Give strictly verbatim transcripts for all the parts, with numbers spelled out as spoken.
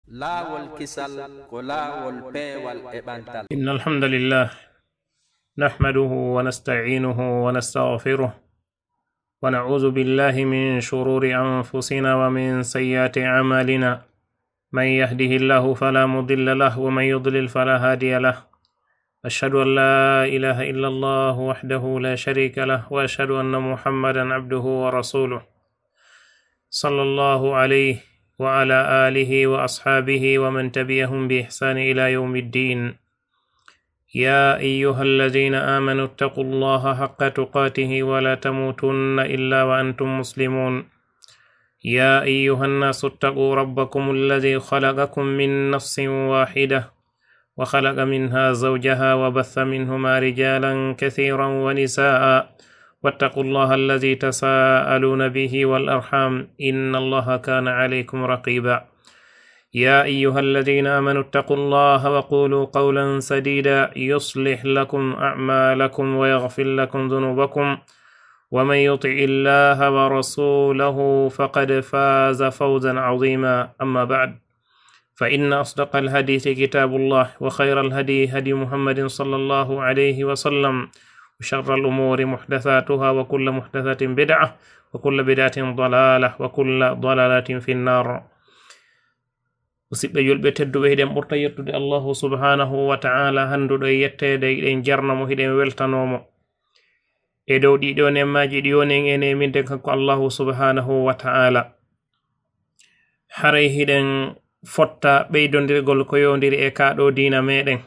Laawol kisal ko laawol peewal e ɓantal. إن الحمد لله نحمده ونستعينه ونستغفره ونعوذ بالله من شرور أنفسنا ومن سيئات أعمالنا. من يهده الله فلا مضل له ومن يضلل فلا هادي له. أشهد أن لا إله إلا الله وحده لا شريك له وأشهد أن محمدا عبده ورسوله. صلى الله عليه وعلى آله وأصحابه ومن تبعهم بإحسان إلى يوم الدين. يا أيها الذين آمنوا اتقوا الله حق تقاته ولا تموتن إلا وأنتم مسلمون. يا أيها الناس اتقوا ربكم الذي خلقكم من نفس واحدة وخلق منها زوجها وبث منهما رجالا كثيرا ونساء واتقوا الله الذي تساءلون به والأرحام إن الله كان عليكم رقيبا. يا أيها الذين آمنوا اتقوا الله وقولوا قولا سديدا يصلح لكم أعمالكم ويغفر لكم ذنوبكم ومن يطع الله ورسوله فقد فاز فوزا عظيما. أما بعد، فإن أصدق الحديث كتاب الله وخير الهدي هدي محمد صلى الله عليه وسلم وشر الأمور محدثاتها وكل محدثة بدعة وكل بدعة ضلالة وكل ضلالة في النار. Musidɓe julɓe tedduɓe, hiɗen ɓurta yettude Allahu subhanahu wa ta'ala hannduɗo e yetteede, hiɗen jarna mo, hiɗen weltanoo mo e dow ɗiɗo nemmaaji ɗi woni en e neeminten kanko Allahu subhanahu wa ta'ala. Haray hiɗen fotta ɓeydondirgol ko yowndiri e kaa ɗoo diina meɗen.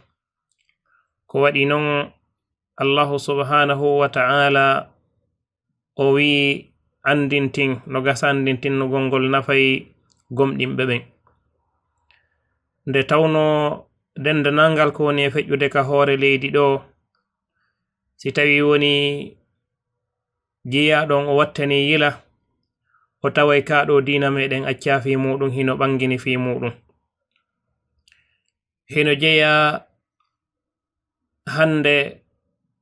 Ko waɗi non Allahu subhanahu wa ta'ala o wi'i, "Anndintin no gasa anndintinnugol ngol nafay gomɗinɓe ɓen." Nde tawnoo denndanangal ko woni e feƴƴude ka hoore leydi ɗoo, si tawii woni jiyaaɗo on o wattanii yila, o taway kaa ɗoo diina meɗen accaa fii muuɗum, hino ɓangini fii muuɗum. Hino jeyaa hannde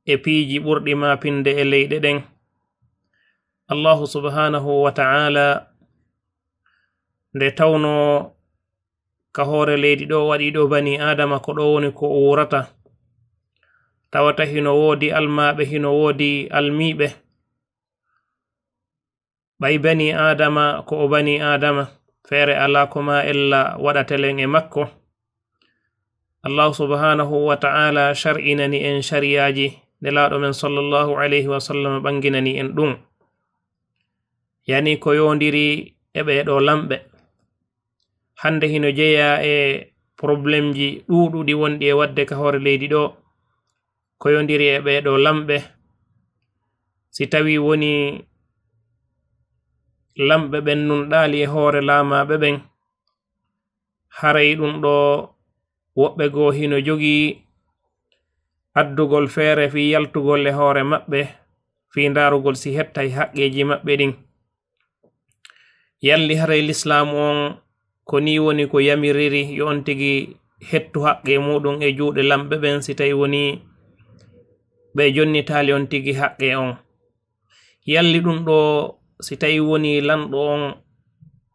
e piiji ɓurɗi maapinde e leyɗe ɗen. Allahu subhanahu wa ta'ala, nde tawnoo ka hoore leydi ɗoo waɗi ɗoo bani Aadama, ko ɗoo woni ko wuurata, tawata hino woodi almaaɓe, hino woodi almiiɓe. Ɓay bani Aadama ko o bani Aadama, feere alaa ko maa ella waɗatelen e makko. Allahu subhanahu wa ta'ala shar'inani en shariyaaji, Nelaaɗo men sallallahu alayhi wa sallam ɓanginani en ɗum. Yani ko yowndiri e ɓee ɗoo lamɓe. Hannde hino jeyaa e problemji ɗuuɗuɗi wonɗi e waɗde ka hoore leydi ɗoo, ko yowndiri e ɓee ɗoo lamɓe. Si tawii woni lamɓe ɓen nunɗaali e hoore laamaaɓe ɓen, haray ɗum ɗoo woɓɓe goo hino jogii addugol feere fii yaltugol e hoore maɓɓe, fii ndaarugol si hettay haqqeeji maɓɓe ɗin. Yalli haray lislaamu on ko nii woni ko yamiriri yo on tigi hettu haqqee muuɗum e juuɗe lamɓe ɓen, si tawi woni ɓe jonnitaali on tigi haqqee on? Yalli ɗum ɗoo, si tawi woni lanɗo on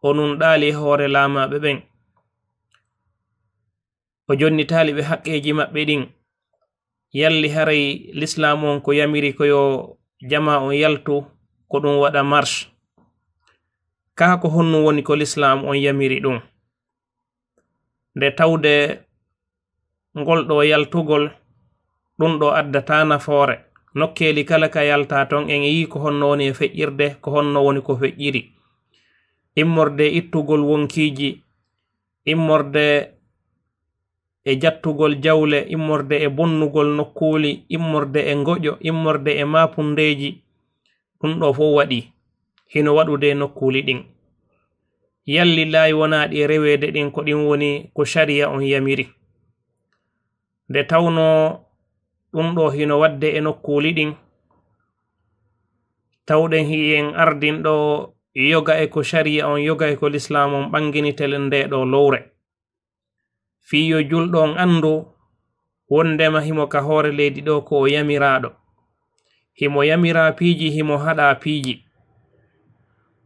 o nunɗaali e hoore laamaaɓe ɓen, o jonnitaali ɓe haqqeeji maɓɓe ɗin, yalli haray lislaamu on ko yamiri ko yo jamaa on yaltu, ko ɗum waɗa marche? Kaa ko honɗum woni ko lislaamu on yamiri ɗum? Nde tawde ngol ɗoo yaltugol, ɗum ɗoo addataa nafoore. Nokkeeli kala ka yaltaa ton, en yii ko honno woni e feƴƴirde, ko honno woni ko feƴƴiri. Immorde e ittugol wonkiiji, immorde e jattugol jawle, immorde e bonnugol nokkuuli, immorde e ngoƴo, immorde e maapundeeji, ɗum ɗoo fof waɗi, hino waɗude e nokkuuli ɗin. Yalli laayi wonaaɗi e reweede ɗin, ko ɗin woni ko sariya on yamiri? Nde tawnoo ɗum ɗoo hino waɗde e nokkuuli ɗin, tawɗen hi'en ardin ɗoo yoga e ko sariya on, yoga e ko lislaam on ɓanginitelen ndee ɗoo lowre. Fii yo julɗo on anndu wonndema himo ka hoore leydi ɗoo ko o yamiraaɗo. Himo yamiraa piiji, himo haɗaa piiji.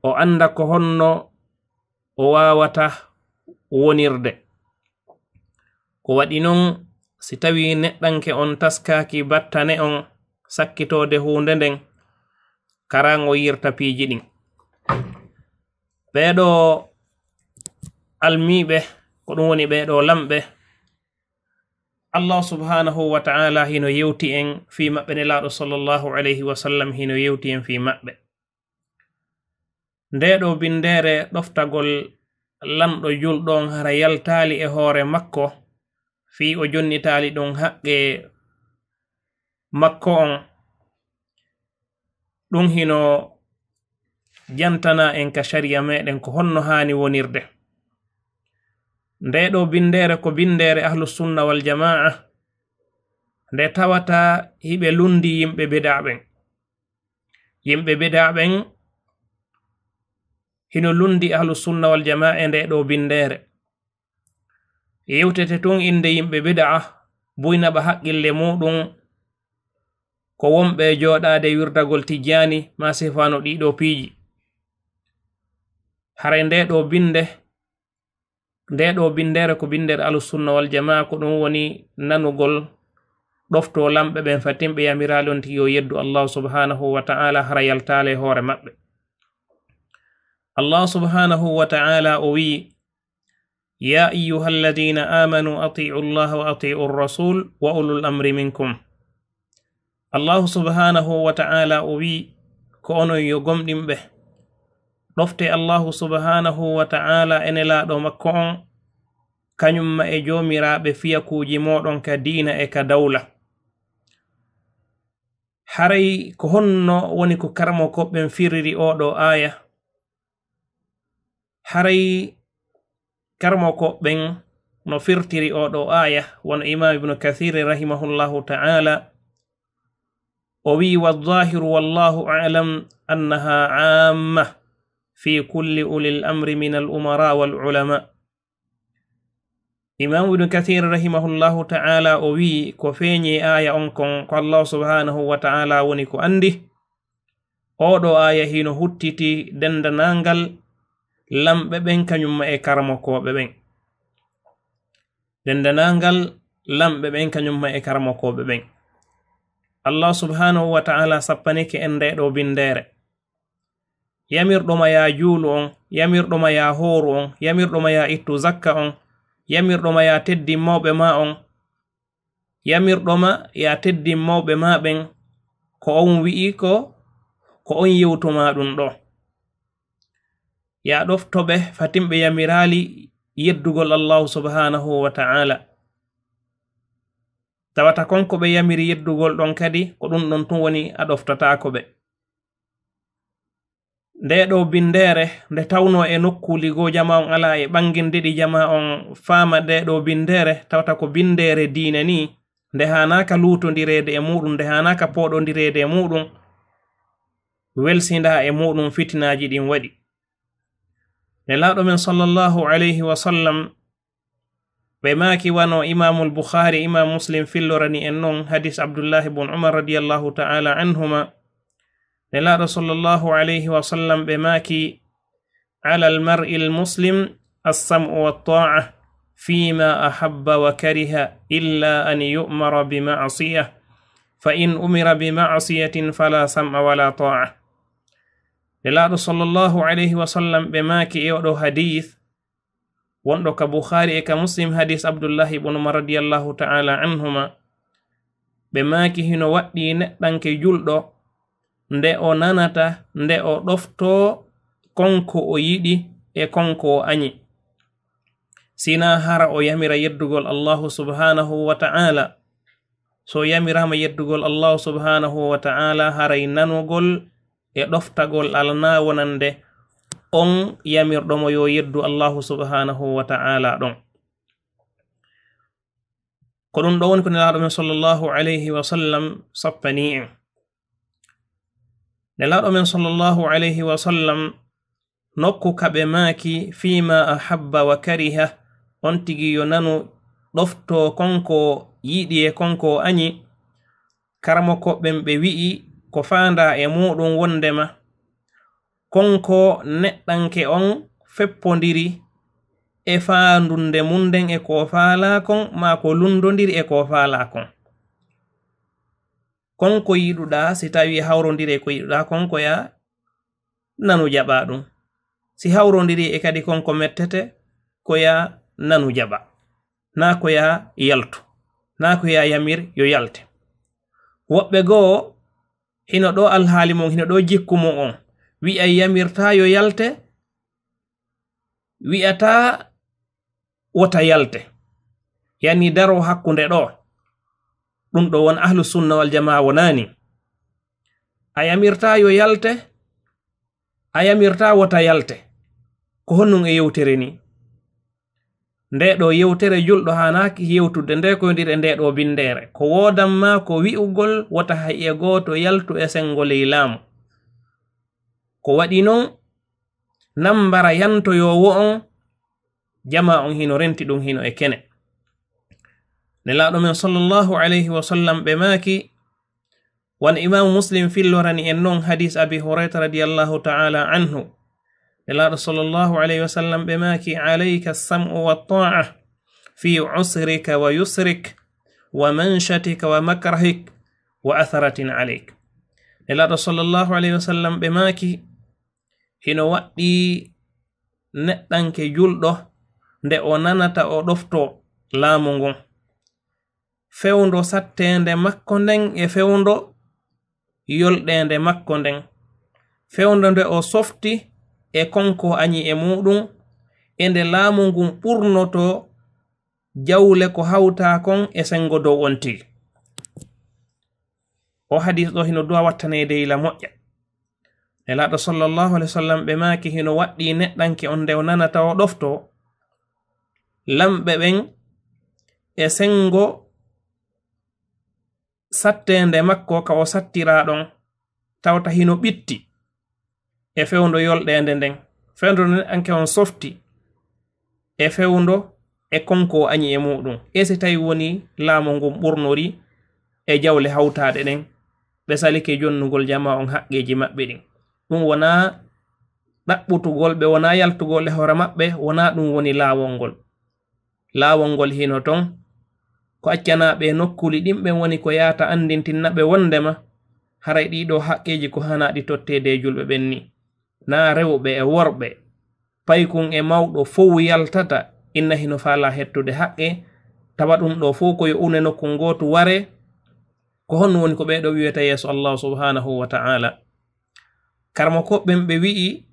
O annda ko honno o waawata wonirde. O waɗi noon si tawii neɗɗanke on taskaaki battane on sakkitoode huunde nden, karango yirta piiji ɗin. Ɓee ɗoo almiiɓe, ko ɗum woni ɓee ɗoo lamɓe, Allah subhanahu wa ta'ala hino yewti en fii maɓɓe, Nelaaɗo sallallahu alayhi wa sallam hino yewti en fii maɓɓe. Ndee ɗoo binndeere ɗoftagol lanɗo julɗo on hara yaltaali e hoore makko, fii o jonnitaali ɗum haqqe makko on, ɗum hino jantana en ka shari'a meɗen ko honno haani wonirde. Ndee ɗoo binndeere ko binndeere Ahlu Sunna wal Jamaa, nde tawata hiɓe lunndi yimɓe bidaa ɓen. Yimɓe bidaa ɓen hino lunndi Ahlu Sunna wal Jamaa e ndee ɗoo binndeere. Yewtete tun innde yimɓe bidaa, buyna ɓa haqqille muɗum, ko wonɓe jooɗaade wirdagol Tijjaani maa sifaano ɗii ɗoo piiji. Haray ndee ɗoo binnde, ndee ɗoo binndeere ko binndeere Ahlu Sunna wal Jamaa, ko ɗum woni nanugol ɗoftoo lamɓe ɓen fatin ɓe yamiraali on tigi yo yeddu Allah subhanahu wa ta'ala hara yaltaali e hoore maɓɓe. Allah subhanahu wa ta'ala o wi'i, يا أيها الذين آمنوا أطيعوا الله وأطيعوا الرسول وأولي الأمر منكم. Allahu subhanahu wa ta'ala o wi'i, ko onon yo gomɗinɓe, ɗofte Allahu subhanahu wa ta'ala e Nelaaɗo makko on, kañum ma e joomiraaɓe fiyakuuji mooɗon ka diina e ka dawla. Haray ko honno woni ko karamokooɓe ɓen firiri oo ɗoo aaya? Haray karamokooɓe ɓen no firtiri oo ɗoo aaya, wano Imaam Ibnu Kasiir rahimahullahu ta'ala, o wi'i, والظاهر والله أعلم أنها عامة في كل أولي الأمر من الأمراء والعلماء. Imaamu Ibnu Kasiir rahimahullahu ta'ala o wi'i, ko feeñi e aaya on kon, ko Allah subhanahu wa ta'ala woni ko anndi. Oo ɗoo aaya hino huttiti denndanangal lamɓe ɓen kañum ma e karamokooɓe ɓen. Denndanangal lamɓe ɓen kañum ma e karamokooɓe ɓen. Allah subhanahu wa ta'ala sappanike en ndee ɗoo binndeere. Yamirɗo ma yaa juulu on, yamirɗo ma yaa hooru on, yamirɗo ma yaa ittu zakka on, yamirɗo ma yaa teddin mawɓe maa on, yamirɗo ma yaa teddin mawɓe maa ɓen, ko on wi'i ko, ko on yewtu maa ɗum ɗoo. Yaa ɗofto ɓe fatin ɓe yamiraali yeddugol Allahu subhanahu wa ta'ala. Tawata kon ko ɓe yamiri yeddugol ɗon kadi, ko ɗum ɗon tun woni a ɗoftataako ɓe. Ndee ɗoo binndeere, nde tawnoo e nokkuuli goo jamaa on alaa e ɓannginde ɗi jamaa on faama ndee ɗoo binndeere, tawata ko binndeere diine nii, nde haanaaka luutondireede e muuɗum, nde haanaaka pooɗondireede e muuɗum, welsindaa e muuɗum fitinaaji ɗin waɗi. Nelaaɗo men sallallahu alayhi wa sallam, ɓe maaki wano Imaamul Bukhaari, Imaam Muslim fillorani en non, hadis Abdullahi bun Umar radiyallahu ta'ala anhuma. Nelaaɗo sallallahu alayhi wa sallam ɓe maaki, على المرء المسلم السمع والطاعة فيما أحب وكره إلا أن يؤمر بمعصية، فإن أمر بمعصية فلا سمع ولا طاعة. Nelaaɗo sallallahu alayhi wa sallam ɓe maaki e oɗo hadis, wonɗo ka Bukhaari e ka Muslim, hadis Abdullahi ibn Umar radiyallahu ta'ala anhuma, ɓe maaki hino waɗɗii neɗɗanke julɗo nde o nanata, nde o ɗoftoo kon ko o yiɗi e kon ko o añi. Sinaa hara o yamira yeddugol Allahu subhanahu wa ta'ala. So yamiraama yeddugol Allahu subhanahu wa ta'ala, haray nanugol e ɗoftagol alanaa wonande on yamirɗo mo yo yeddu Allahu subhanahu wa ta'ala ɗon. Ko ɗum ɗo woni ko Nelaaɗo men sallallahu alayhi wa sallam sappani en. Nelaaɗo men sallallahu alayhi wa sallam nokku ka ɓe maaki, فيما أحب وكره, on tigi yo nanu ɗoftoo kon ko yiɗi e kon ko añi. Karamokooɓe ɓen ɓe wi'i ko faandaa e muuɗum wonndema kon ko neɗɗanke on feppondiri e faandunde mum nden e ko faalaa kon, maa ko lunndondiri e ko faalaa kon. Kon ko yiɗuɗaa, si tawii hawrondiri e ko yiɗuɗaa kon, ko yaa nanu jaɓaa ɗum. Si hawrondiri e kadi kon ko mettete, ko yaa nanu jaɓaa. Naa ko yaa yaltu. Naa ko yaa yamir yo yalte. Woɓɓe goo, hino ɗoo alhaali mum, hino ɗoo jikku mum on. Wi'a yamirtaa yo yalte, wi'ataa wota yalte. Yani daroo hakkunde ɗoo. Ɗum ɗoo won ahlu sunna wal jamaa wonaani. A yamirtaa yo yalte, a yamirtaa wota yalte. Ko honɗum e yewtere ni? Ndee ɗoo yewtere julɗo haanaaki yewtude nde ko yondir e ndee ɗoo binndeere. Ko woodan maa ko wi'ugol wota hay e gooto yaltu e senngo ley laamu. Ko waɗi non, nan mbara yantoyoowo on, jamaa on hino renti ɗum hino e kene. Nelaaɗo men sallallahu alayhi wa sallam ɓe maaki, wan Imaamu Muslim fillorani en non hadis Abi Hurayra radiyallahu ta'ala anhu. Nelaaɗo sallallahu alayhi wa sallam ɓe maaki, "Alayka as-sam'u wa ta'a fi usrika wa yusrik, wa manshatika wa makrahik, wa atharatin alayk." Nelaaɗo sallallahu alayhi wa sallam ɓe maaki, hino waɗɗii neɗɗanke julɗo nde o nanata o ɗoftoo laamu ngun. Fewndo satteende makko nden e fewndo yolɗeende makko nden. Fewndo nde o softi e kon ko añi e muɗum, e nde laamu ngun ɓurnotoo jawle ko hawtaa kon e senngo dow on tigi. O hadis ɗoo hino duwa wattaneede yila moƴƴa. Nelaaɗo sallallahu alayhi wa sallam ɓe maaki hino waɗɗii neɗɗanke on nde o nanata o ɗoftoo lamɓe ɓen e senngo satteende makko ka o sattiraa ɗon, tawata hino ɓitti e fewndo yolɗeende nden, fewndo nden anke on softi e fewndo e kon ko o añi e muɗum. E si tawi woni laamu ngun ɓurnori e jawle hawtaaɗe ɗen, ɓe salike jonnugol jamaa on haqqeeji maɓɓe ɗin. Ɗum wonaa ɗaɓɓutugol ɓe, wonaa yaltugol e hoore maɓɓe, wonaa ɗum woni laawol ngol. Laawol ngol hino ton, ko accanaa ɓe nokkuuli ɗin ɓen woni ko yaata anndintinna ɓe wonndema haray ɗii ɗoo haqqeeji ko hanaa ɗi totteede e julɓe ɓen ni. Naa rewɓe e worɓe, paykun e mawɗo fow yaltata, inna hino faalaa hettude haqqe, tawa ɗum ɗoo fow ko yo une nokku ngootu waree. Ko honno woni ko ɓee ɗoo wi'ata yeeso Allaahu subhaanahu wa ta'aala? Karamokooɓe ɓen ɓe wi'i,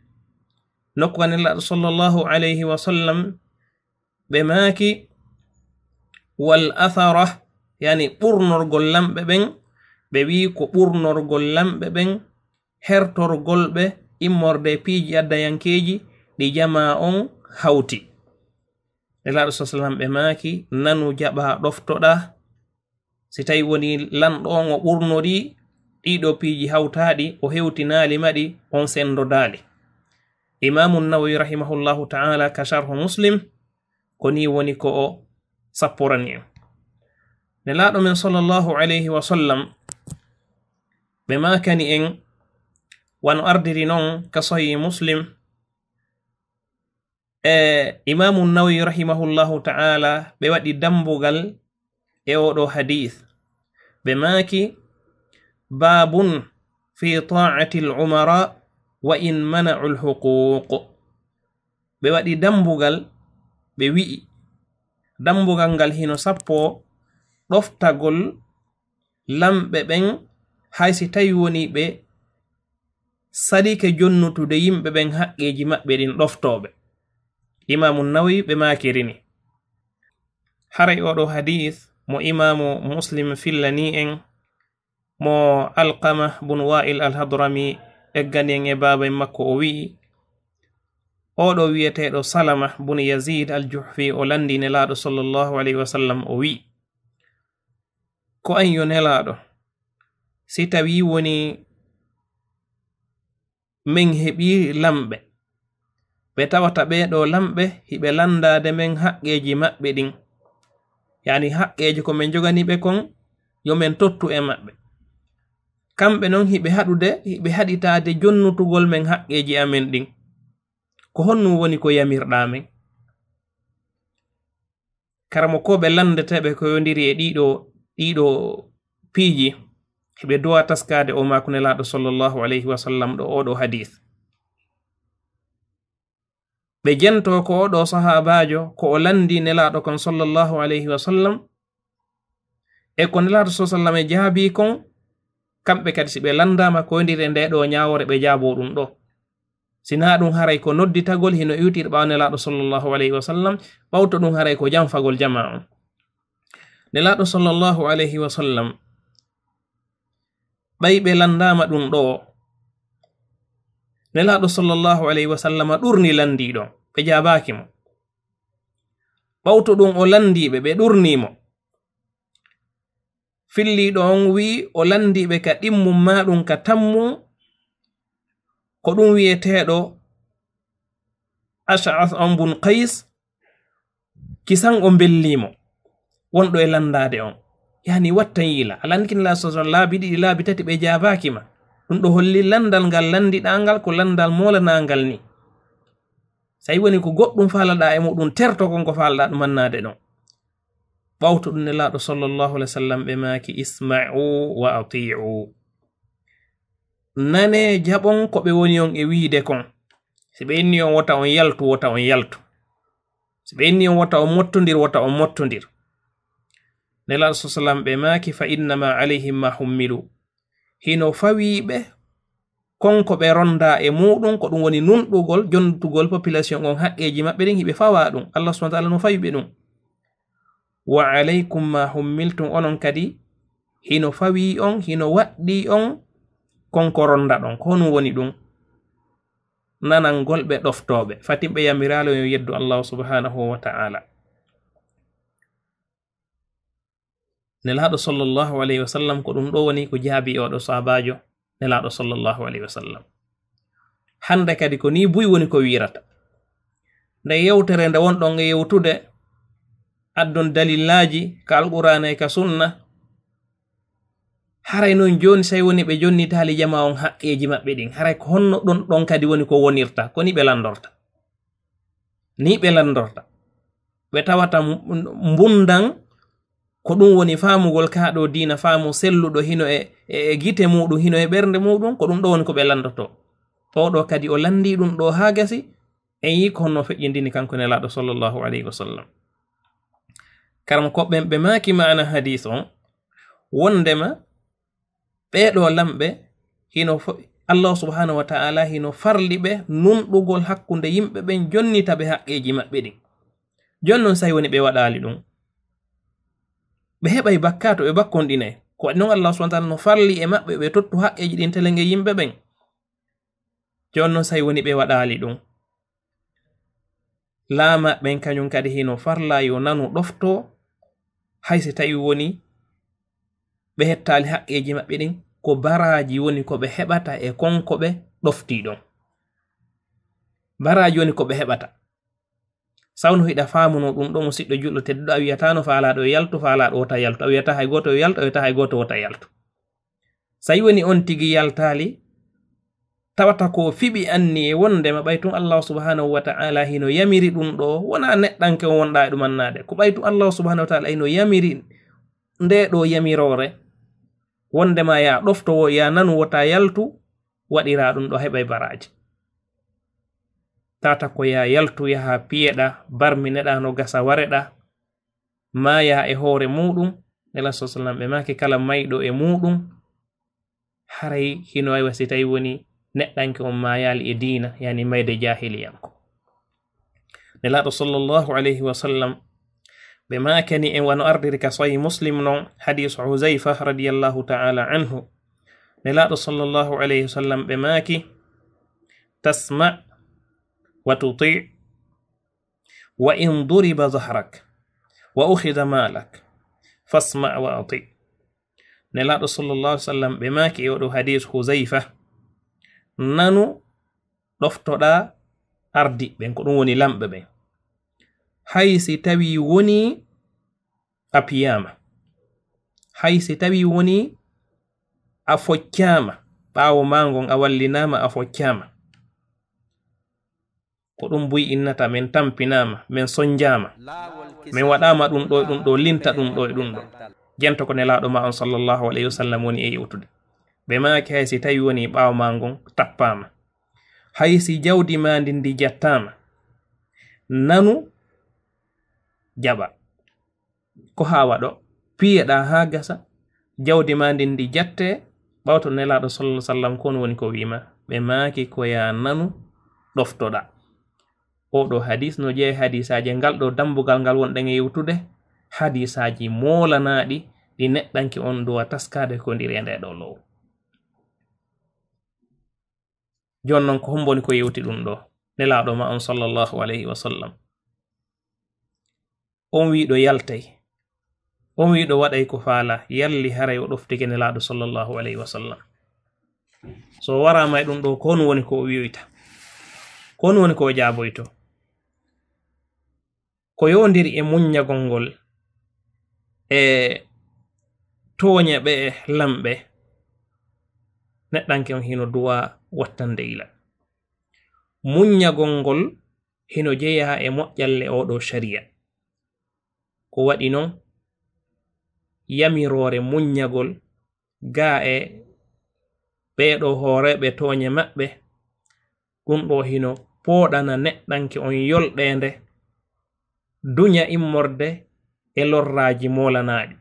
nokku kan Nelaaɗo sallallahu alayhi wa sallam, ɓe maaki, "Wal athara," yani ɓurnorgol lamɓe ɓen, ɓe wi'i ko ɓurnorgol lamɓe ɓen, hertorgol ɓe immorde e piiji addayankeeji ɗi jamaa on hawti. Nelaaɗo sallallahu alayhi wa sallam ɓe maaki, "Nanu jaɓaa ɗoftoɗaa." Si tawi woni lanɗo on o ɓurnori ɗii ɗoo piiji hawtaaɗi, o hewtinaali maɗi, on senndodaali. Imaamu Nawawi rahimahullahu ta'ala ka Sharhu Muslim, ko nii woni ko o sapporani en. Nelaaɗo men sallallahu alayhi wa sallam, ɓe maakani en, wano ardiri non ka Sahih Muslim, e Imaamu Nawawi rahimahullahu ta'ala, ɓe waɗi dambugal e oo ɗoo hadiis. Ɓe maaki, "Baabun fi ta'atil umara wa in mana'ul huquq." Ɓe waɗi dambugal, ɓe wi'i, dambugal ngal hino sappo ɗoftagol lamɓe ɓen, hay si tawi woni ɓe salike jonnutude yimɓe ɓen haqqeeji maɓɓe ɗin ɗoftooɓe. Imaamu Nawawi ɓe maakiri ni. Haray oo ɗoo hadiis mo Imaamu Muslim fillani en, mo Alqama bun Wa'il al-Hadrami eggani en e baaba en makko, o wi'i, oo ɗoo wi'eteeɗo Salama bun Yazid al-Juhfi, o lanndii Nelaaɗo sallallahu alayhi wa sallam, o wi'i, "Ko an yo Nelaaɗo, si tawii woni men heɓii lamɓe, ɓe tawata ɓee ɗoo lamɓe hiɓe lanndaade men haqqeeji maɓɓe ɗin, yani haqqeeji ko men joganii ɓe kon, yo men tottu e maɓɓe. Kamɓe non hiɓe haɗude, hiɓe haɗitaade jonnutugol men haqqeeji amen ɗin. Ko honɗum woni ko yamirɗaa men?" Karamo ko ɓe lanndete ɓe ko yondiri e ɗiɗo, ɗiɗo piiji, hiɓe duwa taskaade o maaku Nelaaɗo sallallahu alayhi wa sallam ɗo oɗo hadith. Ɓe jento ko oɗo sahaabaajo, ko o lanndi Nelaaɗo kon sallallahu alayhi wa sallam, e ko Nelaaɗo sallallahu alayhi wa sallam e jaabi kon, kamɓe kadi si ɓe lanndaama ko yondiri e nde ɗo ñaawoore ɓe jaabo ɗum ɗo. Sinaa ɗum haray ko nodditagol hino iwtir ɓaawo Nelaaɗo sallallahu alayhi wa sallam, ɓawto ɗum haray ko janfagol jamaa on. Nelaaɗo sallallahu alayhi wa sallam, ɓay ɓe lanndaama ɗum ɗo, Nelaaɗo sallallahu alayhi wa sallam ɗurni lanndiiɗo, ɓe jaabaaki mo. Ɓawto ɗum o lanndii ɓe, ɓe ɗurnii mo. Filliiɗo on wi'i o lanndii ɓe ka ɗimmum maa ɗum ka tammum, ko ɗum wi'eteeɗo Ash'ath on bun Qays, kisan o mbellii mo, wonɗo e lanndaade on. Yani wattan yiila, a lanndike Nelaaɗo sallallahu alayhi wa sallam laabi ɗiɗi, laabi tati ɓe jaabaaki ma. Ɗum ɗo holli lanndal ngal lanndiɗaa ngal ko lanndal moolanaangal ni. Say woni ko goɗɗum faalaɗaa e muɗum, terto kon ko faalaɗaa ɗum annaade ɗon. Ɓawto ɗum Nelaaɗo sallallahu alayhi wa sallam ɓe maaki, "Isma'u wa ati'u." Nanee, jaɓon ko ɓe woni on e wiide kon. Si ɓe inni on wota on yaltu, wota on yaltu. Si ɓe inni on wota on mottondir, wota on mottondir. Nelaaɗo sallallahu alayhi wa sallam ɓe maaki, "Fa innama alayhim ma hummilu." Hino fawii ɓe kon ko ɓe rondaa e muuɗum, ko ɗum woni nunɗugol, jonnitugol population on haqqeeji maɓɓe ɗin, hiɓe fawaa ɗum. Allah subhanahu wa ta'ala no fawi ɓe ɗum. "Wa alaykum ma hummiltum," onon kadi hino fawii on, hino waɗɗii on kon ko rondaɗon. Ko honum woni ɗum? Nanangol ɓe ɗoftooɓe. Fatin ɓe yamiraali on yo yeddu Allah subhanahu wa ta'ala. Nelaaɗo sallallahu alayhi wa sallam, ko ɗum ɗo woni ko jaabi oɗo sahabaajo Nelaaɗo sallallahu alayhi wa sallam. Hannde kadi ko nii buy woni ko wiirata. Nde yewtere nde wonɗon e yewtude, addon dalillaaji ka Alqur'aana e ka Sunna. Haray non jooni, say woni ɓe jonnitaali jamaa on haqqeeji maɓɓe ɗin, haray ko honno ɗon, ɗon kadi woni ko wonirta? Ko ni ɓe lanndorta. Ni ɓe lanndorta. Ɓe tawata m-, mbundan ko ɗum woni faamugol kaa ɗo diina, faamu selluɗo hino e, e, e gite muuɗum, hino e ɓernde muuɗum, ko ɗum ɗo woni ko ɓe lanndotoo. Oɗo kadi o lanndii ɗum ɗo haa gasi, en yii ko honno feƴƴindini kanko Nelaaɗo sallallahu alayhi wa sallam. Karam ko ɓen ɓe maaki maana hadiis on, wondema ɓee ɗoo lamɓe hino fo-, Allah subhanahu wa ta'ala hino farli ɓe nunɗugol hakkunde yimɓe ɓen, jonnita ɓe haqqeeji maɓɓe ɗin. Jooni non, say woni ɓe waɗaali ɗum, ɓe heɓay bakkaatu, ɓe bakkonɗinay. Ko waɗi non Allah subhanahu wa ta'ala no farli e maɓɓe ɓe tottu haqqeeji ɗin telenge yimɓe ɓen. Jooni non, say woni ɓe waɗaali ɗum, laamaaɓe ɓen kañum kadi hino farla yo nanu ɗoftoo, hay si tawi woni ɓe hettaali haqqeeji maɓɓe ɗin, ko baraaji woni ko ɓe heɓata e kon ko ɓe ɗoftii ɗon. Baraaji woni ko ɓe heɓata. Sawno hiɗa faamuno ɗum ɗo, musiɗɗo julɗo tedduɗo, a wiyataano faalaaɗo yo yaltu, faalaaɗo wota yaltu, a wiyataa hay gooto yo yaltu, a wiyataa hay gooto wota yaltu. Say woni on tigi yaltaali, tawata ko fiɓi anniye wondema ɓay tun Allah subhanahu wa ta'ala hino yamiri ɗum ɗo, wona neɗɗanke on wonɗaa e ɗum annaade. Ko ɓay tun Allah subhanahu wa ta'ala hino yamiri nde ɗo yamiroore, wondema yaa ɗoftowo, yaa nanu, wota yaltu, waɗiraa ɗum ɗo heɓay baraaji. Tawata ko yaa yaltu, yaha piyeɗa, barmineɗa, no gasa wareɗa, maaya e hoore muuɗum. Nela sallallahu alayhi wa sallam ɓe maaki kala mayɗo e muuɗum, haray hino wawi si tawi woni neɗɗanke on maayaali e diina, yani mayde jahiliyanko. Nelaaɗo sallallahu alayhi wa sallam ɓe maakani en wano ardiri ka Sahih Muslim non, hadiisu Huzayfa radiyallahu ta'ala anhu. Nelaaɗo sallallahu alayhi wa sallam ɓe maaki, "Tasma' wa tuti', wa in duriba zahrak, wa ukhidha malak, fasma' wa ati'." Nelaaɗo sallallahu alayhi wa sallam ɓe maaki e oɗo hadiis Huzayfa, "Nanu, ɗoftoɗaa ardiiɓe ɓen, ko ɗum woni lamɓe ɓen. Hay si tawi woni a piyaama, hay si tawi woni a foccaama, ɓaawo maa ngon a wallinaama, a foccaama." Ko ɗum buy innata, "Min tampinaama, min sonjaama, min waɗaama ɗum ɗo e ɗum ɗo, linta ɗum ɗo e ɗum ɗo." Jento ko Nelaaɗo ma on sallallahu alayhi wa sallam woni e yewtude. Ɓe maaki, "Hay si tawi woni ɓaawo ma ngon tappaama, hay si jawdi ma ndin ndi jattaama, nanu, jaɓa." Ko haa waɗo, piyeɗaa haa gasa, jawdi ma ndin ndi jatte, ɓawto Nelaaɗo sallallahu alaihi wasallam, ko on woni ko wiima? Ɓe maaki, ko yaa nanu, ɗoftoɗaa. Oo ɗoo hadis no jeyaa e hadisaaji, ngal ɗoo dambugal ngal wonɗen e yewtude, hadisaaji moolanaaɗi ɗi neɗɗanke on duwa taskaade ko nder e ndee ɗoo lowol. Jooni non, ko hombo woni ko yewti ɗum ɗoo? Nelaaɗo ma on sallallahu alayhi wa sallam. On wiiɗo yaltay. On wiiɗo waɗay ko faala, yalli haray o ɗoftike Nelaaɗo sallallahu alayhi wa sallam. So waraama e ɗum ɗoo, ko on woni ko o wiyoyta? Ko on woni ko o jaaboyto? Ko yowondiri e muññagol ngol e tooñe ɓe lamɓe, neɗɗanke on hino duwaa wattande yila. Muññagol ngol hino jeyaa e moƴƴalle oo ɗoo shari'a. Ko waɗi non, yamiroore muññagol gaa e ɓee ɗoo hooreeɓe tooñe maɓɓe, ɗum ɗoo hino pooɗana neɗɗanke on yolɗeende duña immorde e lorraaji moolanaaɗi.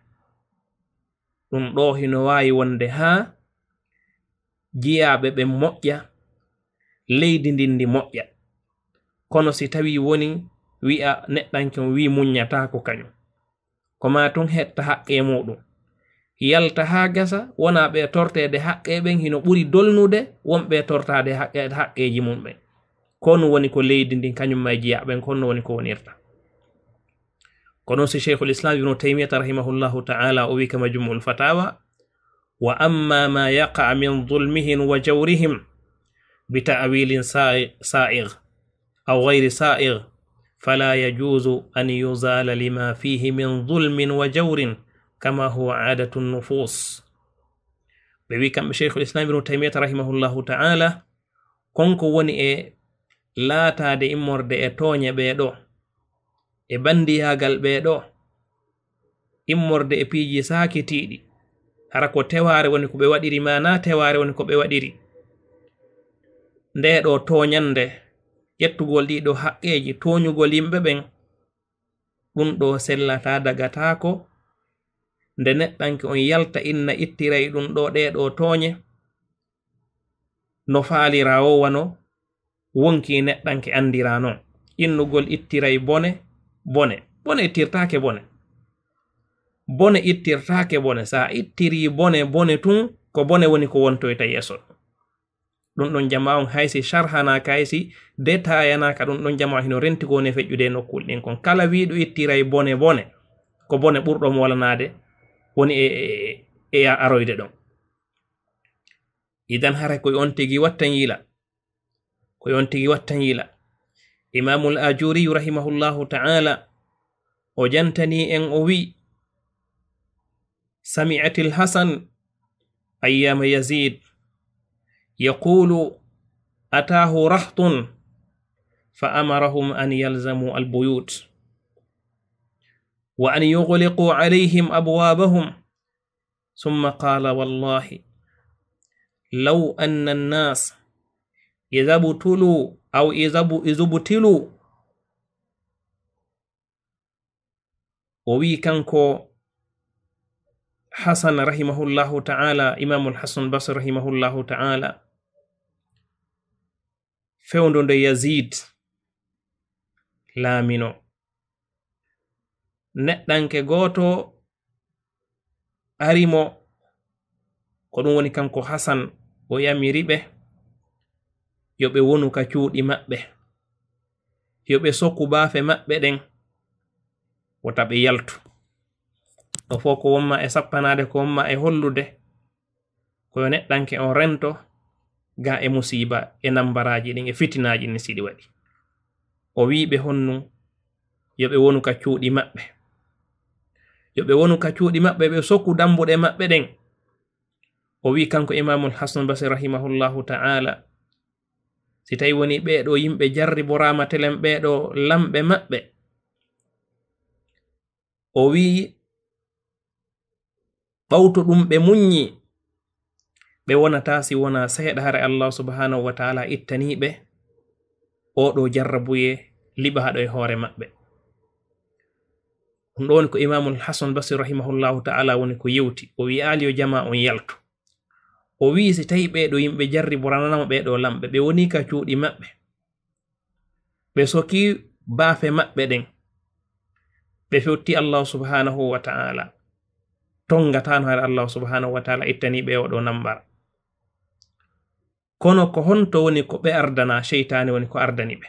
Ɗum ɗoo hino waawi wonde haa jiyaaɓe ɓen moƴƴa, leydi ndin ndi moƴƴa. Kono si tawii woni wi'a neɗɗanke on wi'i muññataa ko kañum, ko maa tun hetta haqqee muuɗum, yalta haa gasa, wonaa ɓe torteede haqqee ɓen hino ɓuri dolnude wonɓe tortaade haqqe-, haqqeeji mum ɓen. Ko on woni ko leydi ndin, kañum ma e jiyaaɓe ɓen, ko on woni ko wonirta. Ko ɗum si Shaykhul Islam Ibnu Taymiyata rahimahullahu ta'ala o wi'i ka Majmu'ul Fatawa, "Wa amma ma yaqa min zulmihim wa jawrihim bi ta'wilin sa'i-, sa'igh aw ghayri sa'igh, fala yajuzu an yuzala lima fihi min zulmin wa jawrin kama huwa adatu nufus." Ɓe wi'i kamɓe Shaykhul Islam Ibnu Taymiyata rahimahullahu ta'ala, kon ko woni e laataade immorde e tooñe ɓee ɗoo, e banndiyaagal ɓee ɗoo, immorde e piiji saakitiiɗi, hara ko tewaare woni ko ɓe waɗiri, maa naa tewaare woni ko ɓe waɗiri. Ndee ɗoo tooñannde, ƴettugol ɗii ɗoo haqqeeji, tooñugol yimɓe ɓen, ɗum ɗoo sellataa, dagataako, nde neɗɗanke on yalta inna ittiray ɗum ɗoo, ɗee ɗoo tooñe, no faaliraa woo, wano wonkii neɗɗanke anndiraa non. Innugol ittiray bone, bone. Bone ittirtaake bone. Bone ittirtaake bone. So a ittirii bone, bone tun, ko bone woni ko wontoyta yeeso. Ɗum ɗon jamaa on, hay si sharhanaaka, hay si detaayanaaka, ɗum ɗon jamaa on hino renti ko woni e feƴƴude e nokkuuli ɗin kon. Kala wiiɗo ittiray bone, bone, ko bone ɓurɗo mo walanaade woni e, e, e, e aroyde ɗon. Idan haray ko on tigi wattan yila. Ko on tigi wattan yila. Imaamul Ajuuriyu rahimahullahu ta'ala, o jantanii en, o wi'i, "Sami'atil Hasan ayyama Yazid yaqulu, ataahu rahtun fa amarahum an yalzamu al-buyut wa an yughliqu alayhim abwabahum." ثم قال: والله لو أن الناس إذا ابتلوا أو إذا اب-، إذا ابتلوا. O wi'i kanko Hasan rahimahullahu ta'ala, Imaamul Hasan Basri rahimahullahu ta'ala, fewndo nde Yazid laamino, neɗɗanke gooto ari mo, ko ɗum woni kanko Hasan, o yamiri ɓe yo ɓe wonu ka cuuɗi maɓɓe, yo ɓe soku baafe maɓɓe ɗen, wota ɓe yaltu. Ɗo fof ko wonma e sappanaade, ko wonma e hollude, ko yo neɗɗanke on rento ga e musiiba, e nambaraaji ɗin, e fitinaaji ɗin, si ɗi waɗi. O wi'i ɓe honɗun? Yo ɓe wonu ka cuuɗi maɓɓe. Yo ɓe wonu ka cuuɗi maɓɓe, ɓe soku dambuɗe maɓɓe ɗen. O wi'i kanko Imaamul Hasan Basri rahimahullahu ta'ala, Si tawi woni ɓee ɗoo yimɓe jarriboraama telen ɓee ɗoo lamɓe maɓɓe, o wi'i, ɓawto ɗum ɓe muññi, ɓe wonataa si wonaa seeɗa hare Allah subhanahu wa ta'ala ittanii ɓe oo ɗoo jarrabuyee liɓaaɗo e hoore maɓɓe. Ɗum ɗoo woni ko Imaamul Hasan Basri rahimahullahu ta'ala woni ko yewti. O wi'aali yo jamaa on yaltu. O wi'i si tawi ɓee ɗoo yimɓe jarriborananama ɓee ɗoo lamɓe, ɓe woni ka cuuɗi maɓɓe, ɓe soki baafe maɓɓe ɗen, ɓe fewti Allah subhanahu wa ta'ala, tongataano hare Allah subhanahu wa ta'ala ittanii ɓe oo ɗoo nambara. Kono ko honto woni ko ɓe ardana, seytaane woni ko ardani ɓe?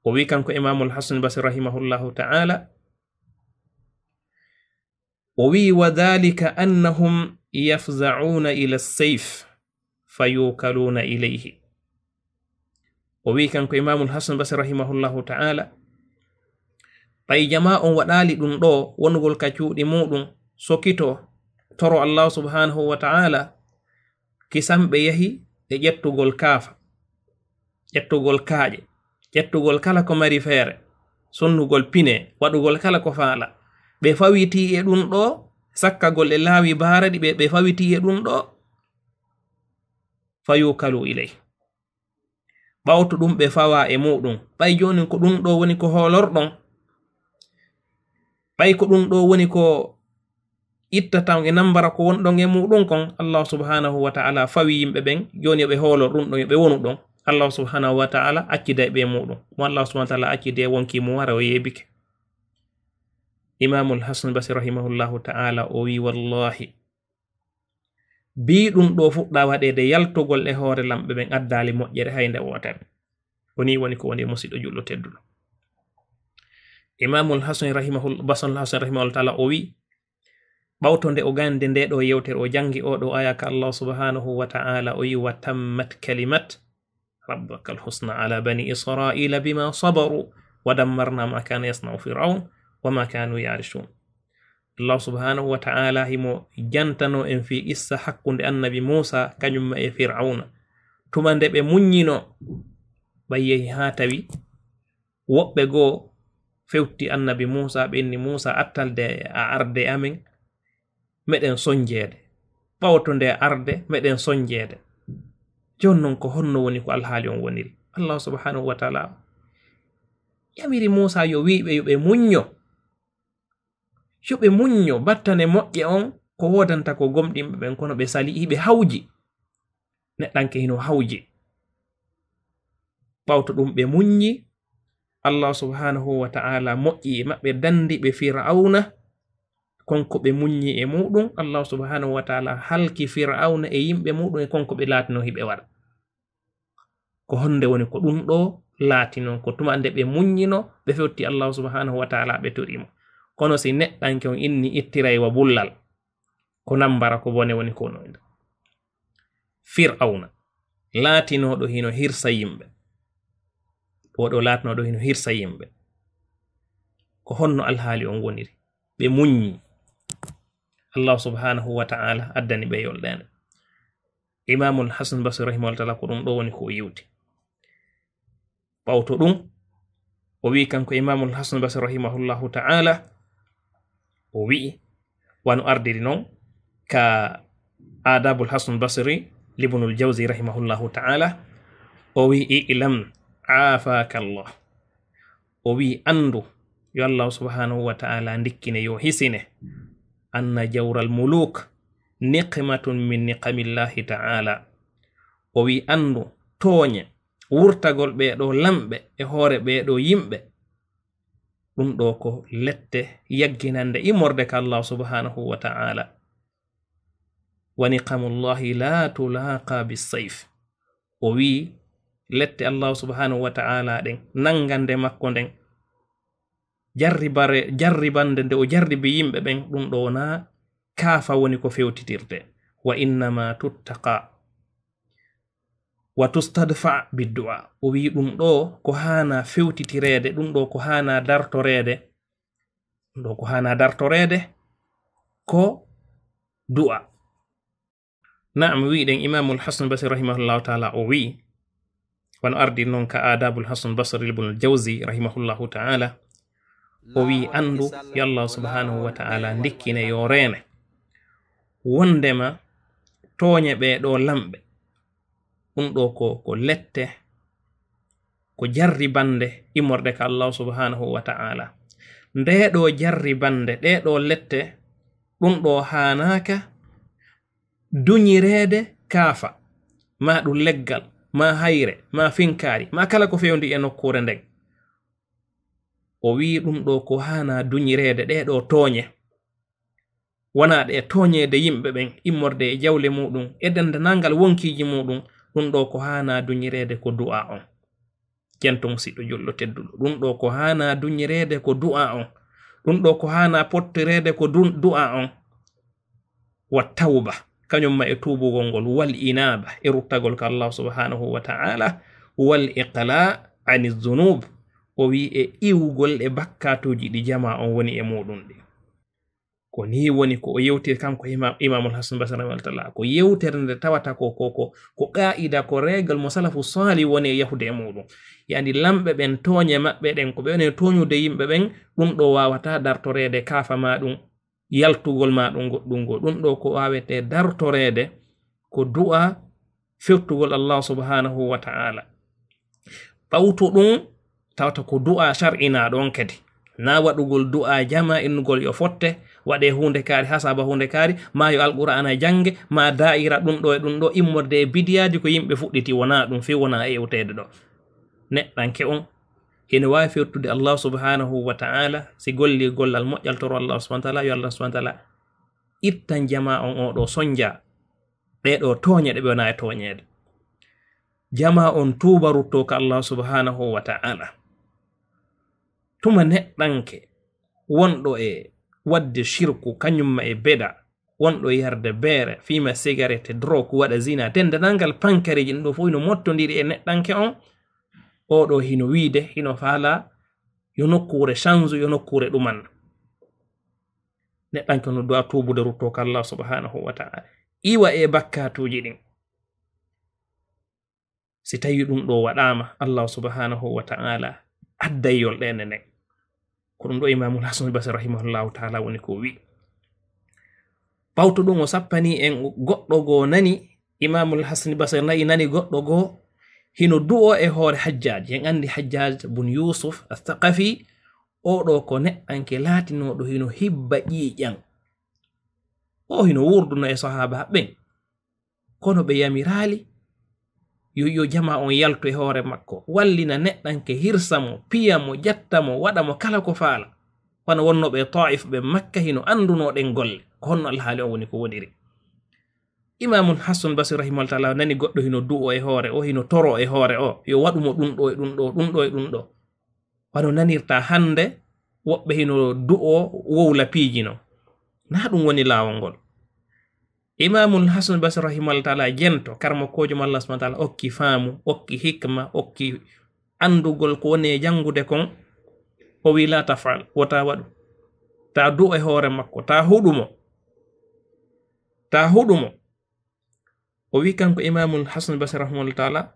O wi'i kanko Imaamul Hasan Basri rahimahullahu ta'ala, o wi'i, "Wa dhalika annahum yafza'una ila as-sayf fa yukaluuna ilayhi." O wi'i kanko Imaamul Hasan Basri rahimahullahu ta'ala, ɓay jamaa on waɗaali ɗum ɗoo wonugol ka cuuɗi muuɗum, sokito, toro Allah subhanahu wa ta'ala, kisan ɓe yahi e ƴettugol kaafa, ƴettugol kaaƴe, ƴettugol kala ko mari feere, sonnugol pine, waɗugol kala ko faala. Ɓe fawitii e ɗum ɗoo, sakkagol e laawi baaraɗi ɓe, ɓe fawitii e ɗum ɗoo, fa yukalu ilay. Ɓawto ɗum ɓe fawaa e muuɗum. Ɓay joonin ko ɗum ɗoo woni ko hoolorɗon, ɓay ko ɗum ɗoo woni ko ittata on e nambara ko wonɗon e muuɗum kon, Allah subhanahu wa ta'ala fawi yimɓe ɓen, jooni yo ɓe hoolor ɗum ɗon, yo ɓe wonu ɗon. Allah subhanahu wa ta'ala acciday ɓe e muuɗum. Mo Allah subhanahu wa ta'ala accidi e wonkii mum, hara o yeebike. Imaamul Hasan Basri rahimahullahu ta'ala o wi'i, "Wallahi, bii ɗum ɗoo fuɗɗaa waɗeede yaltugol e hoore lamɓe ɓen addaali moƴƴere hay nde wootere." Ko nii woni ko woni, musiɗɗo julɗo tedduɗo. Imaamul Hasan rahimahul-, Basanul Hasan rahimahullahu ta'ala o wi'i, ɓawto nde o gande nde ɗoo yewtere, o jangi oo ɗoo aya ka Allah subhanahu wa ta'ala, o wi'i, "Wa tammat kalimat rabbikal husna ala bani Israila bima sabaru, wa dammarna ma kana yasna'u Fir'aun, wa ma kanu ya'rishun." Allah subhanahu wa ta'ala himo jantano en fii qissa hakkunde annabi Muusa kañum e Fir'auna. Tuma nde ɓe muññino, ɓay yehi haa tawi woɓɓe goo fewti annabi Muusa, ɓe inni, "Muusa, attal de a arde amen, meɗen sonjeede. Ɓawto nde arde, meɗen sonjeede." Jooni non ko honno woni ko alhaali on woniri? Allah subhanahu wa ta'ala yamiri Muusa yo wi'ɓe yo ɓe muñño. Yo ɓe muñño battane moƴƴe on ko woodanta ko gomɗinɓe ɓen, kono ɓe sali, hiɓe hawji. Neɗɗanke hino hawji. Ɓawto ɗum ɓe muññi, Allah subhanahu wa ta'ala moƴƴi e maɓɓe, dandi ɓe Fir'auna, kon ko ɓe muññi e muɗum, Allah subhanahu wa ta'ala halki Fir'auna e yimɓe muɗum e kon ko ɓe laatino hiɓe waɗa. Ko honde woni ko ɗum ɗo laatino? Ko tuma nde ɓe muññino, ɓe fewti Allah subhanahu wa ta'ala, ɓe tori mo. Kono si neɗɗanke on inni ittiray wa bullal, ko nambara ko bone woni ko no. Fir'auna laatinooɗo hino hirsa yimɓe. Oɗo laatinooɗo hino hirsa yimɓe. Ko honno alhaali on woniri? Ɓe muññi. Allah subhanahu wa ta'ala addani ɓe yolɗeende. Imamul Hasan Basri rahimahullah ta'ala ko ɗum ɗo woni ko o yewti. Ɓawto ɗum, o wi'i kanko Imamul Hasan Basri rahimahullahu ta'ala, o wi'i, wano ardiri non ka Adabul Hasan Basri, Ibnul Jawzi rahimahullahu ta'ala, o wi'i, "I'lam aafaka Allah." O wi'i, "Anndu, yo Allah subhanahu wa ta'ala ndikkine, yo hisine, anna jawral muluk niqmatun min niqamillahi ta'ala." O wi'i, "Anndu, tooñe, wurtagol ɓee ɗo lamɓe e hoore ɓee ɗo yimɓe, ɗum ɗo ko lette yagginande immorde ka Allah subhanahu wa ta'ala. Wa niqamullahi la tulaqa bis-sayf." O wi'i, lette Allah subhanahu wa ta'ala ɗen, nangande makko nden, jarribare-, jarribande nde o jarribi yimɓe ɓen, ɗum ɗo wonaa kaafa woni ko fewtitirte. Wa innama tuttaqa wa tustadfa biddu'a. O wi'i ɗum ɗo ko haana fewtitireede, ɗum ɗo ko haana dartoreede, ɗum ɗo ko haana dartoreede ko du'a. Na'am, wi'ɗen Imamul Hasan Basri rahimahullahu ta'ala, o wi'i, Wano ardi non ka Adabul Hasan Basri ibn al-Jawzi rahimahullahu ta'ala, o wi'i, "Anndu yo Allah subhanahu wa ta'ala ndikkine yo reene. Wondema tooñe ɓee ɗoo lamɓe, ɗum ɗoo ko, ko lette, ko jarribannde immorde ka Allah subhanahu wa ta'ala. Ndee ɗoo jarribannde, ɗee ɗoo lette, ɗum ɗoo haanaaka duñireede kaafa, maa ɗum leggal, maa hayre, maa finkaari, maa kala ko fewndi e nokkuure nden." O wi'i ɗum ɗoo ko haanaa duñireede, ɗee ɗoo tooñe. Wonaa ɗe tooñeede yimɓe ɓen, immorde e jawle muɗum, e denndanangal wonkiiji muɗum, ɗum ɗoo ko haanaa duñireede ko du'a on. Jento musiɗɗo julɗo tedduɗo, ɗum ɗoo ko haanaa duñireede ko du'a on. Ɗum ɗoo ko haanaa pottireede ko du-, du'a on. Wa tawba, kañum ma e tuubugol ngol, wal inaaba, e ruttagol ka Allah subhanahu wa ta'ala, wal iqla ani zunub, o wi'i e iwgol e bakkaatuuji ɗi jamaa on woni e muɗum ɗi. Ko nii woni ko o yewtiri kanko Ima-, Imamul Hasan Basri rahimahullah ta'ala. Ko yewtere nde tawata ko, ko, ko, ko qaa'ida, ko reegal mo salafu saalih woni e yahude e muɗum. Yani lamɓe ɓen tooñe maɓɓe ɗen, ko ɓe woni e tooñude yimɓe ɓen, ɗum ɗoo waawataa dartoreede kaafa maa ɗum, yaltugol maa ɗum goɗɗum goo. Ɗum ɗoo ko waawetee dartoreede ko du'a fettugol Allah subhanahu wa ta'ala. Ɓawto ɗum, tawata ko du'a shar'inaaɗo on kadi. Na waɗugol du'a jamaa innugol yo fotte, waɗee huunde kaari, hasaba huunde kaari, maa yo Alqur'aana jannge, maa daa'ira ɗum ɗoo e ɗum ɗoo, immorde e bidiyaaji ko yimɓe fuɗɗiti, wonaa ɗum, fii wonaa e yewteede ɗoo. Neɗɗanke on, hino waawi fewtude Allah subhanahu wa ta'ala, si golli gollal moƴƴal, toro Allah subhanahu wa ta'ala, yo Allah subhanahu wa ta'ala ittan jamaa on oo ɗoo sonja, ɗee ɗoo tooñe ɗe ɓe wonaa e tooñeede. Jamaa on tuuba ruttoo ka Allah subhanahu wa ta'ala. Tuma neɗɗanke wonɗo e waɗde shirku, kañum ma e beda, wonɗo e yarde beere, fiima sigaret, drok, waɗa zina, denndanangal pankareeji, ɗum ɗoo fof hino mottondiri e neɗɗanke on, oo ɗoo hino wiide, hino faala yo nokkuure change, yo nokkuure ɗuman. Neɗɗanke on no du'a tuubude ruttoo ka Allah subhanahu wa ta'ala. Iwa e bakkaatuuji ɗin. Si tawii ɗum ɗoo waɗaama, Allah subhanahu wa ta'ala adday yolɗeende nden. Ko ɗum ɗoo Imamul Hasan Basri rahimahullahu ta'ala woni ko wi'i. Ɓawto ɗum o sappanii en goɗɗo goo nani, Imamul Hasan Basri nayi nani goɗɗo goo hino du'oo e hoore Hajjaj. En anndi Hajjaj bun Yusuf As-Saqafi, oo ɗoo ko neɗɗanke laatinooɗo hino hibba ƴiiƴan. Oo hino wuurduno e sahaaba ɓen. Kono ɓe yamiraali yo, yo jamaa on yaltu e hoore makko, wallina neɗɗanke, hirsa mo, piya mo, jatta mo, waɗa mo kala ko faala. Wano wonnooɓe e Taif ɓe Makka hino anndunoo ɗen golle. Ko honno alhaali on woni ko woniri? Imamul Hasan Basri rahimahullah ta'ala nani goɗɗo hino du'oo e hoore o, hino toroo e hoore o, yo waɗu mo ɗum ɗoo e ɗum ɗoo, ɗum ɗoo e ɗum ɗoo. Wano nanirta hannde, woɓɓe hino du'oo wowla piiji no. Na ɗum woni laawol ngol. Imamul Hasan Basri rahimahullah ta'ala jento, karamokoojo mo Allah subhanahu wa ta'ala okki faamu, okki hikma, okki anndugol ko woni e janngude kon, o wi'i, "La taf'al, wota waɗu." Ta du'o e hoore makko, ta huɗu mo. Ta huɗu mo. O wi'i kanko Imamul Hasan Basri rahimahullah ta'ala,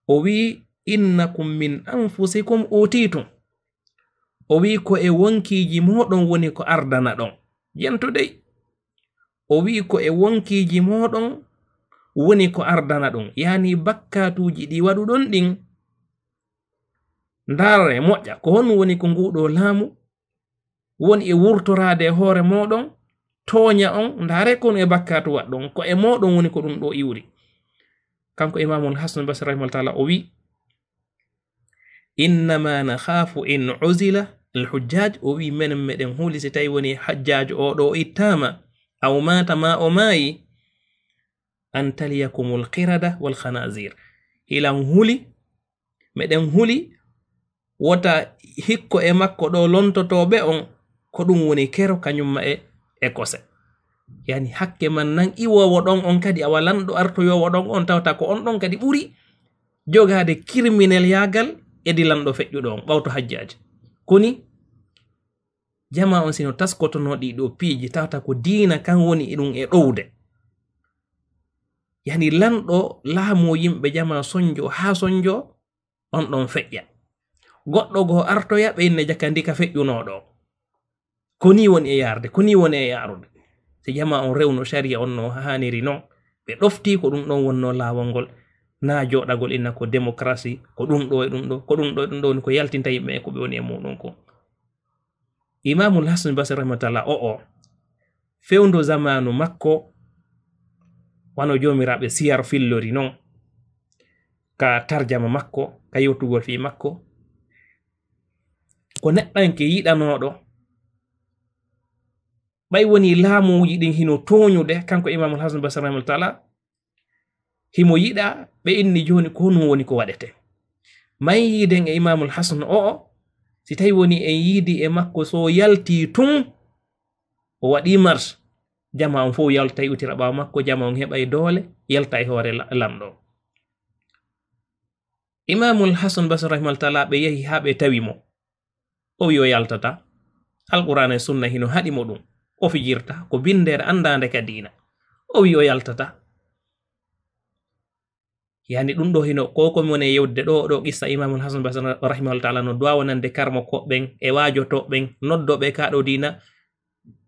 o wi'i, "Innakum min anfusikum utitum." O wi'i, "Ko e wonkiiji mooɗon woni ko ardana ɗon." Jento dey. O wi'i, "Ko e wonkiiji mooɗon woni ko ardana ɗon." Yani bakkaatuuji ɗi waɗuɗon ɗin, ndaaree moƴƴa, ko honɗum woni ko nguu ɗoo laamu woni e wurtoraade e hoore mooɗon, tooña on, ndaaree ko honɗum e bakkaatu waɗɗon, ko e mooɗon woni ko ɗum ɗoo iwri. Kanko Imamul Hasan Basri rahimahullah ta'ala o wi'i, "Innama nakhafu in uzila al-Hajjaj," o wi'i, "Menen meɗen huli si tawi woni Hajjaj oo ɗoo ittaama, aw mata, ma o maayi, an taliyakumul qirada wal khanazir." Hilan huli, meɗen huli wota hikko e makko ɗoo lontotooɓe on, ko ɗum woni kero kañum ma e, e kose. Yani hakke man nan iwoowo ɗon on kadi, awa lanɗo artoyoowo ɗon on, tawata ko on ɗon kadi ɓuri jogaade kirminelyaagal e di lanɗo feƴƴuɗo on, ɓawto Hajjaaji. Koni jamaa on sino taskotonoo ɗii ɗoo piiji, tawata ko diina kan woni e ɗum e ɗowde. Yani lanɗo laamoo yimɓe jama sonjo haa sonjo, on ɗon feƴƴa. Goɗɗo goo artoya ɓe inna jaka ndi ka feƴƴunooɗo. Ko nii woni e yaarde, ko nii woni e yaarude. Si jama on rewno sariya on no haaniri non, ɓe ɗoftii ko ɗum ɗon wonnoo laawol ngol, naa jooɗagol inna ko démocratie, ko ɗum ɗo e ɗum ɗo, ko ɗum ɗo e ɗum ɗo woni ko yaltinta yimɓe e ko ɓe woni e muuɗum ko. Imaamul Hasan Basri rahimahullah o, o fewndo zamaanu makko, wano joomiraaɓe siyar fillori non, ka tarjama makko, ka yewtugol fii makko, ko neɗɗanke yiɗanooɗo, ɓay woni laamuuji ɗin hino tooñude, kanko Imaamul Hasan Basri rahimahullah taala, himo yiɗa, ɓe inni jooni ko honum woni ko waɗetee. May yiiden e Imaamul Hasan o, o, si tawi woni en yiidi e makko, so yaltii tun, o waɗii marche, jama on fow yaltay utira ɓaawo makko, jama on heɓay doole, yalta e hoore la-, lanɗo. Imaamul Hasan Basri rahimahullah taala, ɓe yahi haa ɓe tawi mo. O wi o yaltata. Alqur'aana e sunna hino haɗi mo ɗum. O fijirta ko binndere anndaande ka diina. O wi o yaltata. Yani ɗum ɗo hino ko, ko mi woni e yewde ɗo, ɗo qissa Imaamul Hasan Basri rahimahullah taala no duwaa wonande karmokooɓe ɓen e waajotooɓe ɓen, noddooɓe ka ɗo diina,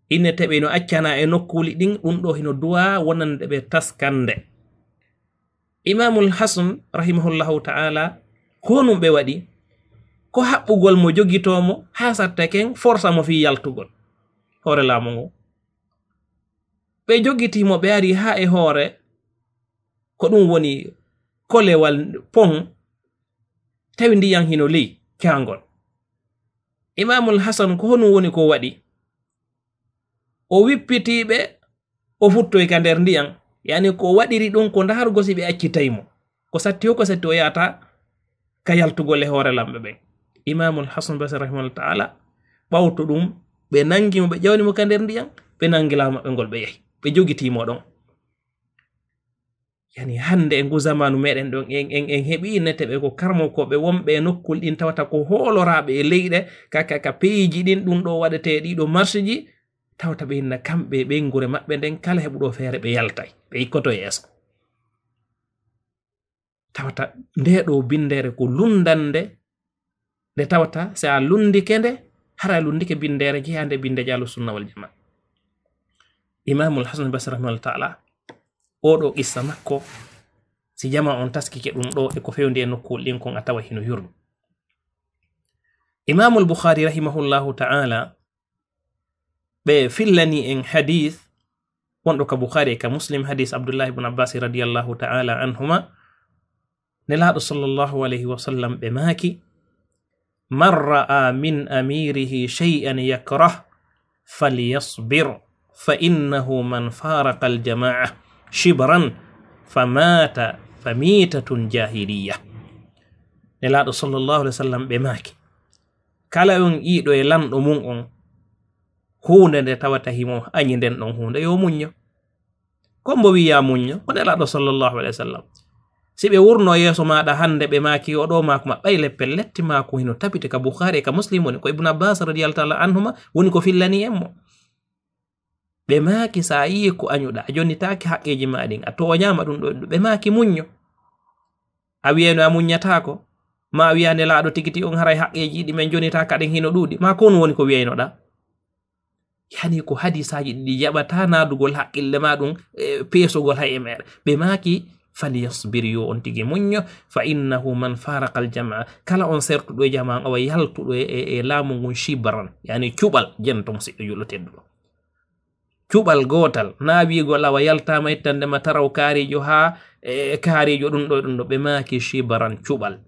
ine teɓe no accana e nokkuuli ɗin, ɗum ɗo hino duwaa wonande ɓe taskande. Imaamul Hasan rahimahullahu taala, ko honum ɓe waɗi? Ko haɓɓugol mo, jogitoo mo, haa satte ken forsa mo fii yaltugol hoore laamu ngu. Ɓe jogitii mo, ɓe ari haa e hoore, ko ɗum woni kolewal pon, tawi ndiyan hino ley caangol. Imaamul Hasan, ko honum woni ko waɗi? O wippitii ɓe, o futtoyi ka nder ndiyan. Yani ko waɗiri ɗum ko ndaarugol si ɓe accitay mo. Ko satti o, ko satti o yaata ka yaltugol e hoore lamɓe ɓen. Imaamul Hasan Basri rahimahullah taala, ɓawto ɗum, ɓe nangi mo, ɓe ƴawni mo ka nder ndiyan, ɓe nangi laamu maɓɓe ngol, ɓe yahi. Ɓe jogitii mo ɗon. Yani hannde e ngu zamaanu meɗen ɗon, en, en, en heɓii neteɓe ko karmokooɓe wonɓe e nokkuuli ɗin tawata ko hooloraaɓe e leyɗe, ka, ka, ka peyiiji ɗin ɗum ɗo waɗetee ɗiɗo marche ji, tawata ɓe inna kamɓe e ɓeynguure maɓɓe nden kala heɓuɗo feere ɓe yaltay, ɓe ikkoto e yeeso. Tawata ndee ɗo binndere ko lunndannde, nde tawata si a lunndike nde, hara a lunndike binndere jeyaande binnde Ahlu Sunna wal Jamaa. Imaamul Hasan Basri rahimahullah taala, oo ɗoo qissa makko, si jamaa on taskike ɗum ɗoo e ko fewndi e nokkuuli ɗin kon, a tawa hino yurmi. Imaamul Bukhaari rahimahullahu taala, ɓe fillani en hadiis wonɗo ka Bukhaari e ka Muslim, hadiis Abdullahi ibn Abbaasi radiyallahu taala anhuma, Nelaaɗo sallallahu alayhi wa sallam ɓe maaki, "Man ra'a min amirihi shay'an yakrah, falyasbir, fa innahu man faraqa al-jama'a shibran fa mata fa mitatun jahiliya." Nelaaɗo sallallahu alayhi wa sallam ɓe maaki, "Kala on yiiɗo e lanɗo mum on huunde nde tawata himo añi nden ɗon huunde, yo muñño." Ko mbo wiya muñño? Ko Nelaaɗo sallallahu alayhi wa sallam. Si ɓe wurno yeeso maaɗa hannde, ɓe maaki o ɗo maaku ma, ɓay leppel letti maaku hino tabiti ka Bukhaari e ka Muslim woni, ko Ibn Abbas radiyallahu ta'ala anhuma woni ko fillani en mo. Ɓe maaki, "Sa yi'i ko añuɗa, a jonnitaaki haqqeeji ma ɗin, a tooñaama ɗum ɗo, ɗum." Ɓe maaki, "Muñño." A wiyayno a muññataako, ma a wiya Nelaaɗo tigi tigi on haray haqqeeji ɗi men jonnitaa kaɗen hino ɗuuɗi, ma ko on woni ko wiyaynoɗa? Yani ko hadiisaaji ɗiɗi jaɓataa naadugol haqqille ma ɗum, e, peesugol hay e meere. Ɓe maaki, "Falyasbir, yo on tigi muñño, fa innahu man faraqa al-jamaa." Kala on sertuɗo e jamaa, awa yaltuɗo e, e, e laamu ngun shibran, yani cuɓal, jen ton siɗɗo julɗo tedduɗo. Cuɓal gootal, naa wiigol awa yaltaama ittande ma taraw kaariijo haa, e, kaariijo ɗum ɗo, ɗum ɗo. Ɓe maaki shibran, cuɓal.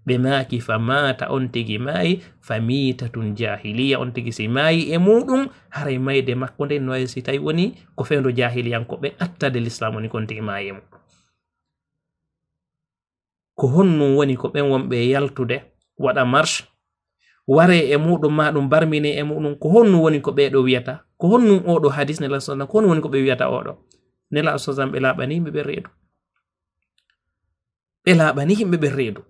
Ɓe maaki, "Fa mata," on tigi maayi, "fa mitatun jahiliya," on tigi si maayi e muɗum, haray mayde makko nden no wayi si tawi woni ko fewndo jahiliyankooɓe attade lislaam woni kon tigi maayi e muɗum. Ko honɗum woni ko ɓen wonɓe e yaltude, waɗa marche, waree e muɗum, ma ɗum barminee e muɗum, ko honɗum woni ko ɓee ɗo wiyata? Ko honɗum oo ɗo hadis Nelaaɗo sallam, ko honɗum woni ko ɓe wiyata oo ɗo? Nelaaɗo sallam ɓe laaɓani yimɓe ɓe reedu. Ɓe laaɓani yimɓe ɓe reedu.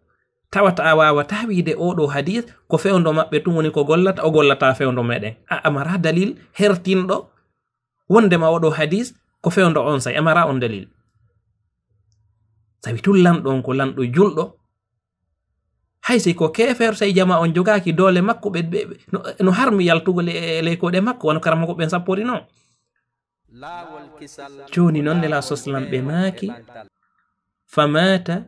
Tawata a waawataa wiide oo ɗo hadis ko fewndo maɓɓe tun woni ko gollata, o gollataa fewndo meɗen. A, a maraa dalil hertinɗo wondema oo ɗo hadis ko fewndo on say, a maraa on dalil. Sabi tun lanɗo on ko lanɗo julɗo. Hay si ko keefeero, tawi jamaa on jogaaki doole makko, ɓe, ɓe, ɓe, no, no harmi yaltugol e, e ley koɗe makko, wano karamoko ɓen sappori non. Jooni non, Nelaaɗo sallallahu alaihi wasallam ɓe maaki, "Famata,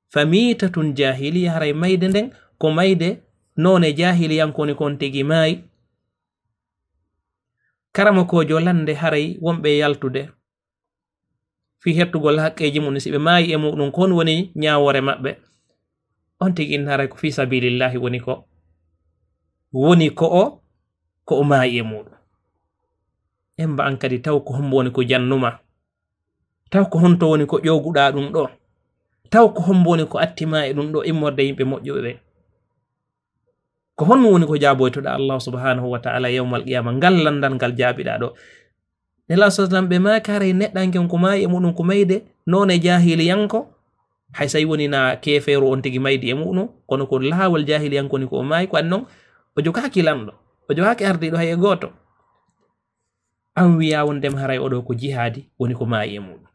famitatun jahiliya, haray mayde nden ko mayde noone jaahiliyankooni kon tigi maayi." Karamokoojo lande haray wonɓe yaltude fii hettugol haqqeeji mum, si ɓe maayi e muɗum, ko honɗum woni ñaawoore maɓɓe? On tigi inna haray ko fii sabilillahi woni ko, woni ko o, ko o maayi e muɗum. Emba an kadi taw ko hombo woni ko jannuma? Taw ko honto woni ko ƴooguɗaa ɗum ɗo? Taw ko hombo woni ko attimaa e ɗum ɗo immorde yimɓe moƴƴuɓe ɓen? Ko honɗum woni ko jaaboytoɗaa Allah subhanahu wa ta'ala yawmal qiyama? Ngal landal ngal jaabiɗaa ɗo. Nelaaɗo sallallahu alaihi wasallam ɓe maaki haray neɗɗanke on ko maayi e muɗum ko mayde noone jaahiliyanko, hay so tawi woni na keefeero on tigi maydi e muɗum, kono ko laawol jaahiliyanko woni ko o maayi, ko waɗi non o jogaaki lanɗo, o jogaaki ardiiɗo hay e gooto. An wiyaa wondema haray oɗo ko jihaadi woni ko maayi e muɗum.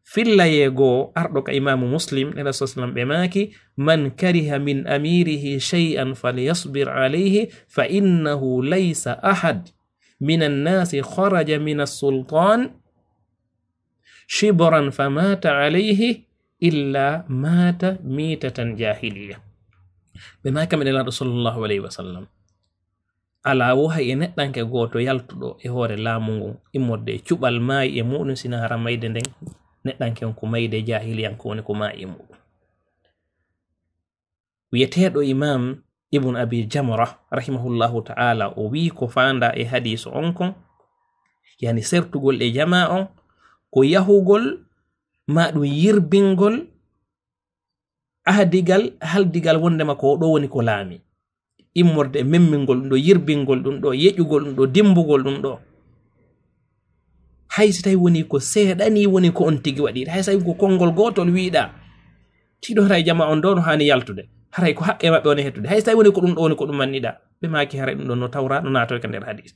Fillayee goo arɗo ka Imaamu Muslim, Nelaaɗo sallallahu alaihi wasallam ɓe maaki, "Man kariha min amirihi shay'an falyasbir alayhi fa innahu laysa ahad minan nasi kharaja minas sultan shibran famata alayhi illa mata mitatan jahiliya." Ɓe maaki, "Nelaaɗo sallallahu alaihi wasallam, alaa wo hay e neɗɗanke gooto yaltuɗo e hoore laamu ngun, immorde e cuɓal maayi e muɗum, sina hara mayde nden neɗɗanke on ko mayde jaahiliyanko woni ko maayi e muɗum." Wiyeteeɗo Imaam Ibn Abi Jamra, rahimahullahu ta'ala, o wi'i ko faandaa e hadiisu on kon, yani sertugol e jamaa on, ko yahugol maa ɗum yirbingol ahdigal, haldigal wondema ko ɗo woni ko laami. Immorde e memmingol ɗum ɗo, yirbingol ɗum ɗo, yeƴugol ɗum ɗo, dimbugol ɗum ɗo. Hay si tawi woni ko seeɗa ni woni ko on tigi waɗi, hay si tawi ko konngol gootol wiiɗaa, tiiɗo haray jamaa on ɗo no haani yaltude, haray ko haqqe maɓɓe woni hettude, hay si tawi woni ko ɗum ɗo woni ko ɗum manniɗaa, ɓe maaki haray ɗum ɗo no tawra, no naatoy ka nder hadiis.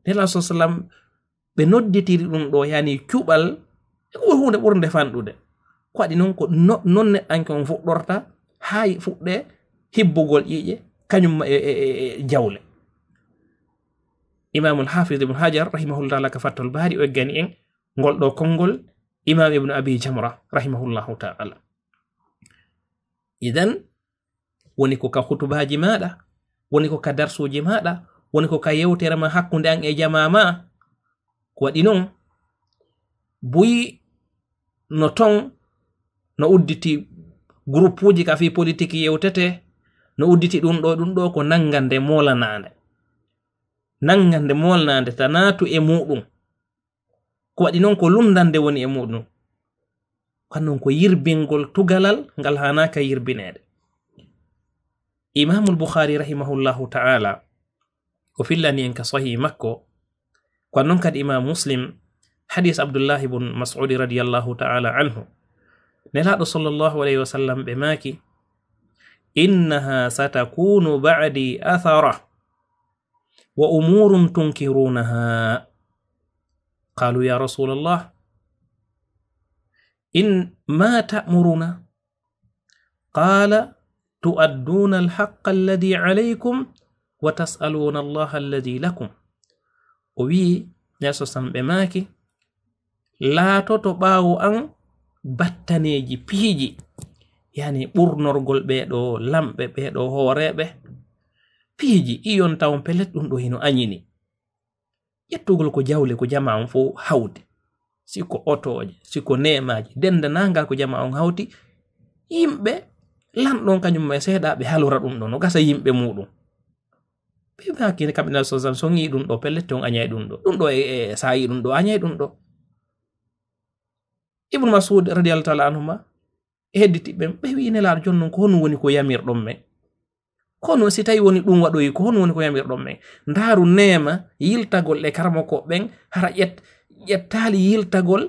Nelaaɗo sallallahu alaihi wasallam, ɓe nodditiri ɗum ɗo, yani cuɓal, e ko huunde ɓurnde fanɗude. Ko waɗi non ko no-, non neɗɗanke on fuɗɗorta, haa fuɗɗe hibbugol ƴiƴe, kañum e, e, e, e jawle. Imaamul Hafiz Ibn Hajar, rahimahullahu ta'ala, ka Fathul Baari, o eggani en ngol ɗo konngol Imaam Ibn Abi Jamra, rahimahullahu ta'ala. Idan, woni ko ka hutubaaji maaɗa, woni ko ka darsuuji maaɗa, woni ko ka yewtere ma hakkunde an e jamaa ma. Ko waɗi non, buy no ton, no udditi groupuuji ka fii politik yewtete, no udditi ɗum ɗo, ɗum ɗo ko nanngande moolanaande. Nanngande moolanaande ta naatu e muɗum. Ko waɗi non ko lunndande woni e muɗum. Ko non ko yirbingol tugalal ngal haanaaka yirbineede. Imaamul Bukhari rahimahullahu ta'ala, o fillani en ka sahih makko, ko non kadi Imam Muslim, hadis Abdullah ibn Mas'ud radiyallahu ta'ala anhu. Nelaaɗo sallallahu alayhi wa sallam ɓe maaki, "Innaha satakunu ba'di athara, wa umurun tunkirunaha." Qalu, "Ya Rasulallah, in ma ta'muruna?" Qala, "Tu'adduna al-haqqa alladhi alaykum wa tas'aluna Allah alladhi lakum." O wi'i, Nelaaɗo sallam ɓe maaki, "Laatoto ɓaawo an battaneeji piiji, yani ɓurnorgol ɓee ɗo lamɓe, ɓee ɗo hooreeɓe piiji, iyon tawon pellet ɗum ɗo hino añini." Ƴettugol ko jawle ko jamaa on fof hawti, si ko otooje, si ko neemaaji, denndanangal ko jamaa on hawti, yimɓe lanɗon kañum e seeɗaaɓe halora ɗum ɗo, no gasa yimɓe muɗum. Ɓe maaki kamɓe Nelaaɗo sallam, so ngi ɗum ɗo, pellet on añay ɗum ɗo. Ɗum ɗo e, e, sa yi ɗum ɗo, añay ɗum ɗo. Ibnu Mas'ud radiyallahu ta'ala anhuma, e hedditi ɓen, ɓe wi'i Nelaaɗo, "Jooni non, ko honum woni ko yamirɗon men? Kono si tawi woni ɗum waɗoyi, ko honum woni ko yamirɗon men?" Ndaaru neema yiltagol e karamoko ɓen, hara ƴet-, ƴettaali yiltagol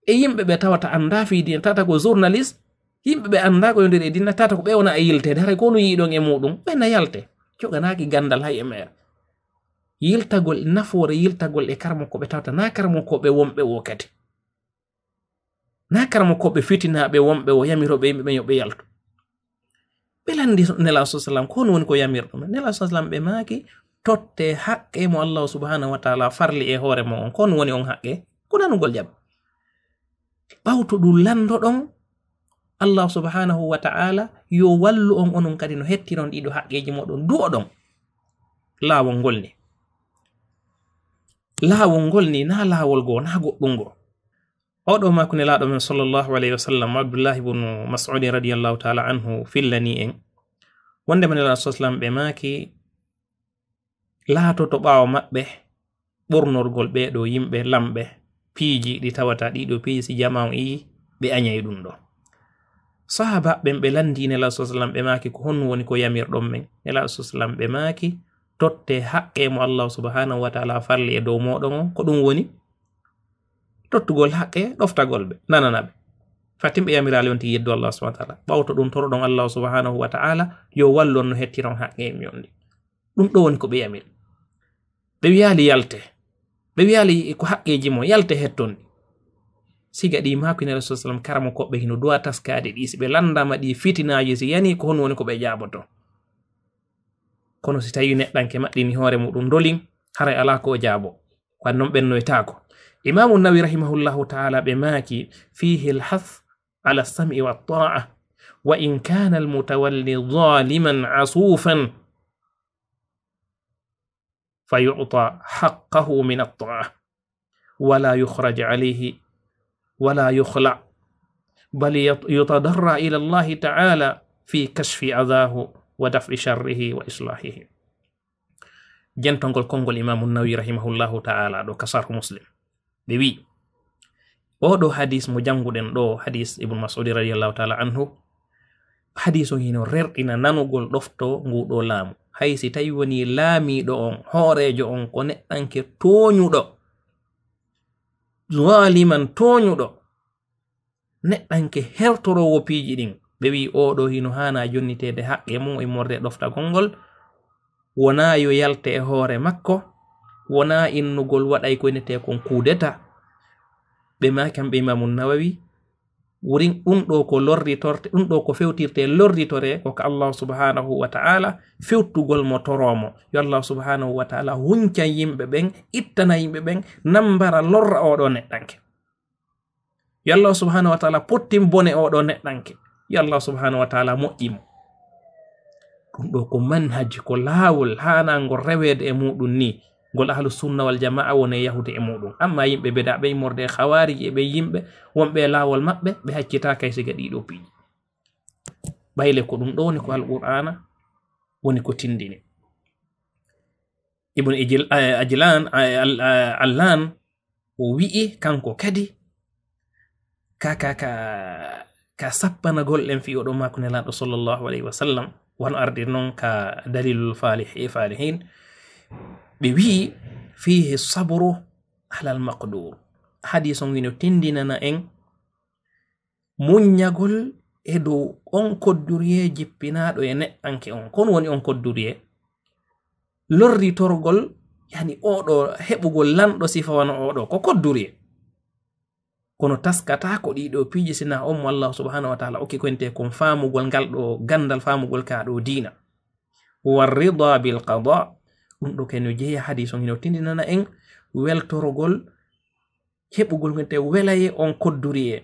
e yimɓe ɓe tawata anndaa fii diina, tawata ko journaliste, yimɓe ɓe anndaa ko yondiri e diina, tawata ko ɓe wona e yilteede, haray ko honum yiɗon e muɗum? Ɓe na yalte, joganaaki ganndal hay e meere. Yiltagol, nafoore yiltagol e karamoko ɓe tawata na karamoko ɓe wonɓe wo kadi. Na karamokooɓe fitinaaɓe wonɓe o yamiroɓe yimɓe ɓen yo ɓe yaltu. Ɓe lanndi Nelaaɗo sa sallam, ko honno woni ko yamirɗon? Nelaaɗo sa sallam ɓe maaki, totte haqqe mo Allahu subhanahu wa ta'ala farli e hoore mon on. Ko honno woni on haqqe? Ko nanugol jaɓa. Ɓawto ɗum lanndoɗon Allahu subhanahu wa ta'ala yo wallu on onon kadi no hettiron ɗiɗo haqqeeji moɗon, du'oɗon. Laawol ngol ni. Laawol ngol ni, na laawol goo, na goɗɗum goo. Oɗo maaku Nelaaɗo men sallallahu alayhi wa sallam, Abdullahi ibn Mas'ud radiyallahu ta'ala anhu fillani en. Wonde men Nelaaɗo sallam ɓe maaki, laatoto ɓaawo maɓɓe ɓornorgol ɓee ɗoo yimɓe lamɓe piiji ɗi tawata ɗii ɗoo piiji si jamaa on yi'i ɓe añay ɗum ɗoo. Sahaaba ɓen ɓe lanndi Nelaaɗo sallam ɓe maaki, ko honno woni ko yamirɗon men? Nelaaɗo sallam ɓe maaki, totte haqqe mo Allahu subhanahu wa ta'ala farli e dow mooɗon on, ko ɗum woni tottugol haqqe, ɗoftagol ɓe, nanana ɓe. Fatin ɓe yamiraali on tigi yeddu Allah subhanahu wa ta'ala. Ɓawto ɗum toroɗon Allah subhanahu wa ta'ala yo wallu on no hettiron haqqe e on ɗi. Ɗum ɗoo woni ko ɓe yamiri. Ɓe wiyaali yalte. Ɓe wiyaali ko haqqeeji mo, yalte hetton ɗi. Siga ɗi maaku Nelaaɗo sallam karamokooɓe hino du'a taskaade ɗi, si ɓe lanndaama ɗi fitinaaji, si yani ko honno woni ko ɓe jaaboto. Kono si tawi neɗɗanke maɗɗini hoore muɗum dolin, haray alaa ko o jaabo. Ko non ɓennoytaako. Imaamu Nawawi rahimahullahu ta'ala ɓe maaki, fihi al-hath ala as-sam'i wa at-ta'a, wa in kana al-mutawalli zaliman asufan, fa yu'ta haqqahu min at-ta'a, wa la yukhraj alayhi, wa la yukhla, bal yat-, yutadarra ila Allah ta'ala fi kashfi adhahu wa daf'i sharrihi wa islahihi. Jentongol konngol Imaamu Nawawi rahimahullahu ta'ala ɗo ka Sarhu Muslim. Ɓe wi'i, oo ɗoo hadis mo jannguɗen ɗoo, hadis Ibn Mas'ud radiyallahu ta'ala anhu, hadis on hino rerɗina nanugol ɗofto ngu ɗoo laamu. Hay si tawi woni laamiiɗo on, hooreejo on, ko neɗɗanke tooñuɗo, zaliman tooñuɗo, neɗɗanke hertoroowo piiji ɗin, ɓe wi'i, oo ɗoo hino haanaa jonniteede haqqe mum immorde e ɗoftagol ngol, wonaa yo yalte e hoore makko, wonaa innugol waɗay ko innetee kon kudeta. Ɓe maaki kamɓe Imaamu Nawawi, wurin ɗum ɗoo ko lorritorte, ɗum ɗoo ko fewtirte lorritore ko ka Allah subhanahu wa ta'ala, fewtugol mo toroo mo. Yo Allah subhanahu wa ta'ala huncan yimɓe ɓen, ittana yimɓe ɓen, nambara lorra oo ɗoo neɗɗanke. Yo Allah subhanahu wa ta'ala pottin bone oo ɗoo neɗɗanke. Yo Allah subhanahu wa ta'ala moƴƴi mo. Ɗum ɗoo ko manhaj, ko laawol haanaa ngol reweede e muɗum ni, ngol ahlu sunna wal jamaa woni e yahude e muɗum. Amma yimɓe bida ɓe immorde e khawarij e ɓe yimɓe wonɓe e laawol maɓɓe, ɓe haccitaaka e siga ɗii ɗoo piiji. Ɓayle ko ɗum ɗoo woni ko Alqur'aana woni ko tindini. Ibn Ijil-, eh, Ajlan, eh, Al-, eh, Allan, o wi'i kanko kadi, ka, ka, ka, ka sappanagol en fii oo ɗoo maaku Nelaaɗo sallallahu alayhi wa sallam, wano ardi non ka Dalilul Falih-, Falihin, ɓe wi'i, fihi sabru alal maqdur. Hadis on hino tindinana en muññagol e dow on kodduriye jippinaaɗo e neɗɗanke on. Ko honno woni on kodduriye? Lorritorgol, yani, oo ɗoo heɓugol lanɗo sifa wano oo ɗoo, ko kodduriye. Kono taskataa ko ɗii ɗoo piiji, sinaa on mo Allah subhanahu wa ta'ala okki ko innetee kon faamugol ngal ɗoo ganndal, faamugol ka ɗoo diina. Wa rida bil qada, ɗum ɗoo kadi no jeyaa, hadis on hino tindinana en weltorgol heɓugol ngel te welaye on kodduriye,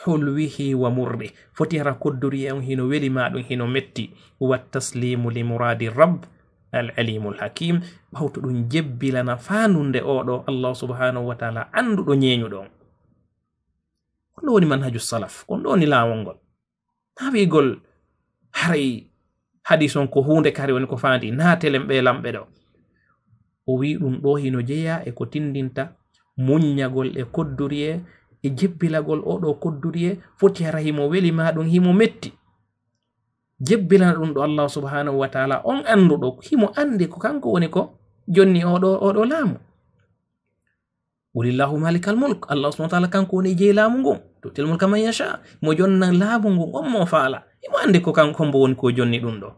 hulwihi wa murri. Foti hara kodduriye on hino weli ma ɗum hino metti. Wa taslimu li muradi rabb al alimul hakim. Ɓawto ɗum jebbilana faandunde oo ɗoo Allah subhanahu wa ta'ala annduɗo ñeeñuɗo on. Ko ɗum woni manhaju salaf, ko ɗum woni laawol ngol. Na wi'ugol haray hadis on ko huunde kadi woni ko faandi, naatelen ɓee lamɓe ɗoo. O wi'i ɗum ɗoo hino jeyaa e ko tindinta muññagol e kodduriye, e jebbilagol oo ɗoo kodduriye, foti hara himo weli ma ɗum, himo metti. Jebbilana ɗum ɗoo Allah subhanahu wa ta'ala, on annduɗo, himo anndi ko kanko woni ko jonni oo ɗoo, oo ɗoo laamu. Qulillahu malikal mulk. Allah subhanahu wa ta'ala kanko woni jeyi laamu ngun. Tu'til mulka man yasha. Mo jonna laamu ngun on mo faala. Himo anndi ko kanko hombo woni ko jonni ɗum ɗoo.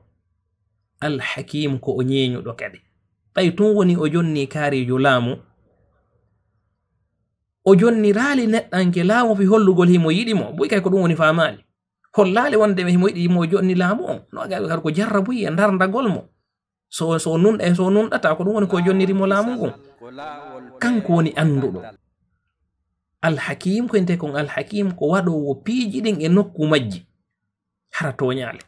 Al Hakim ko o ñeeñuɗo kadi. Ɓay tun woni o jonni kaarijo laamu. O jonniraali neɗɗanke laamu fii hollugol himo yiɗi mo, buy kay ko ɗum woni faamaali. Hollaali wonde himo yiɗi mo, o jonni laamu on. No, kadi ko jarrabuye e ndarndagol mo. So, so nun-, e so nunɗata, ko ɗum woni ko jonniri mo laamu ngun. Kanko woni annduɗo. Al-Hakim, ko ente kon Al-Hakim, ko waɗoowo piiji ɗin e nokku majji. Hara tooñaali.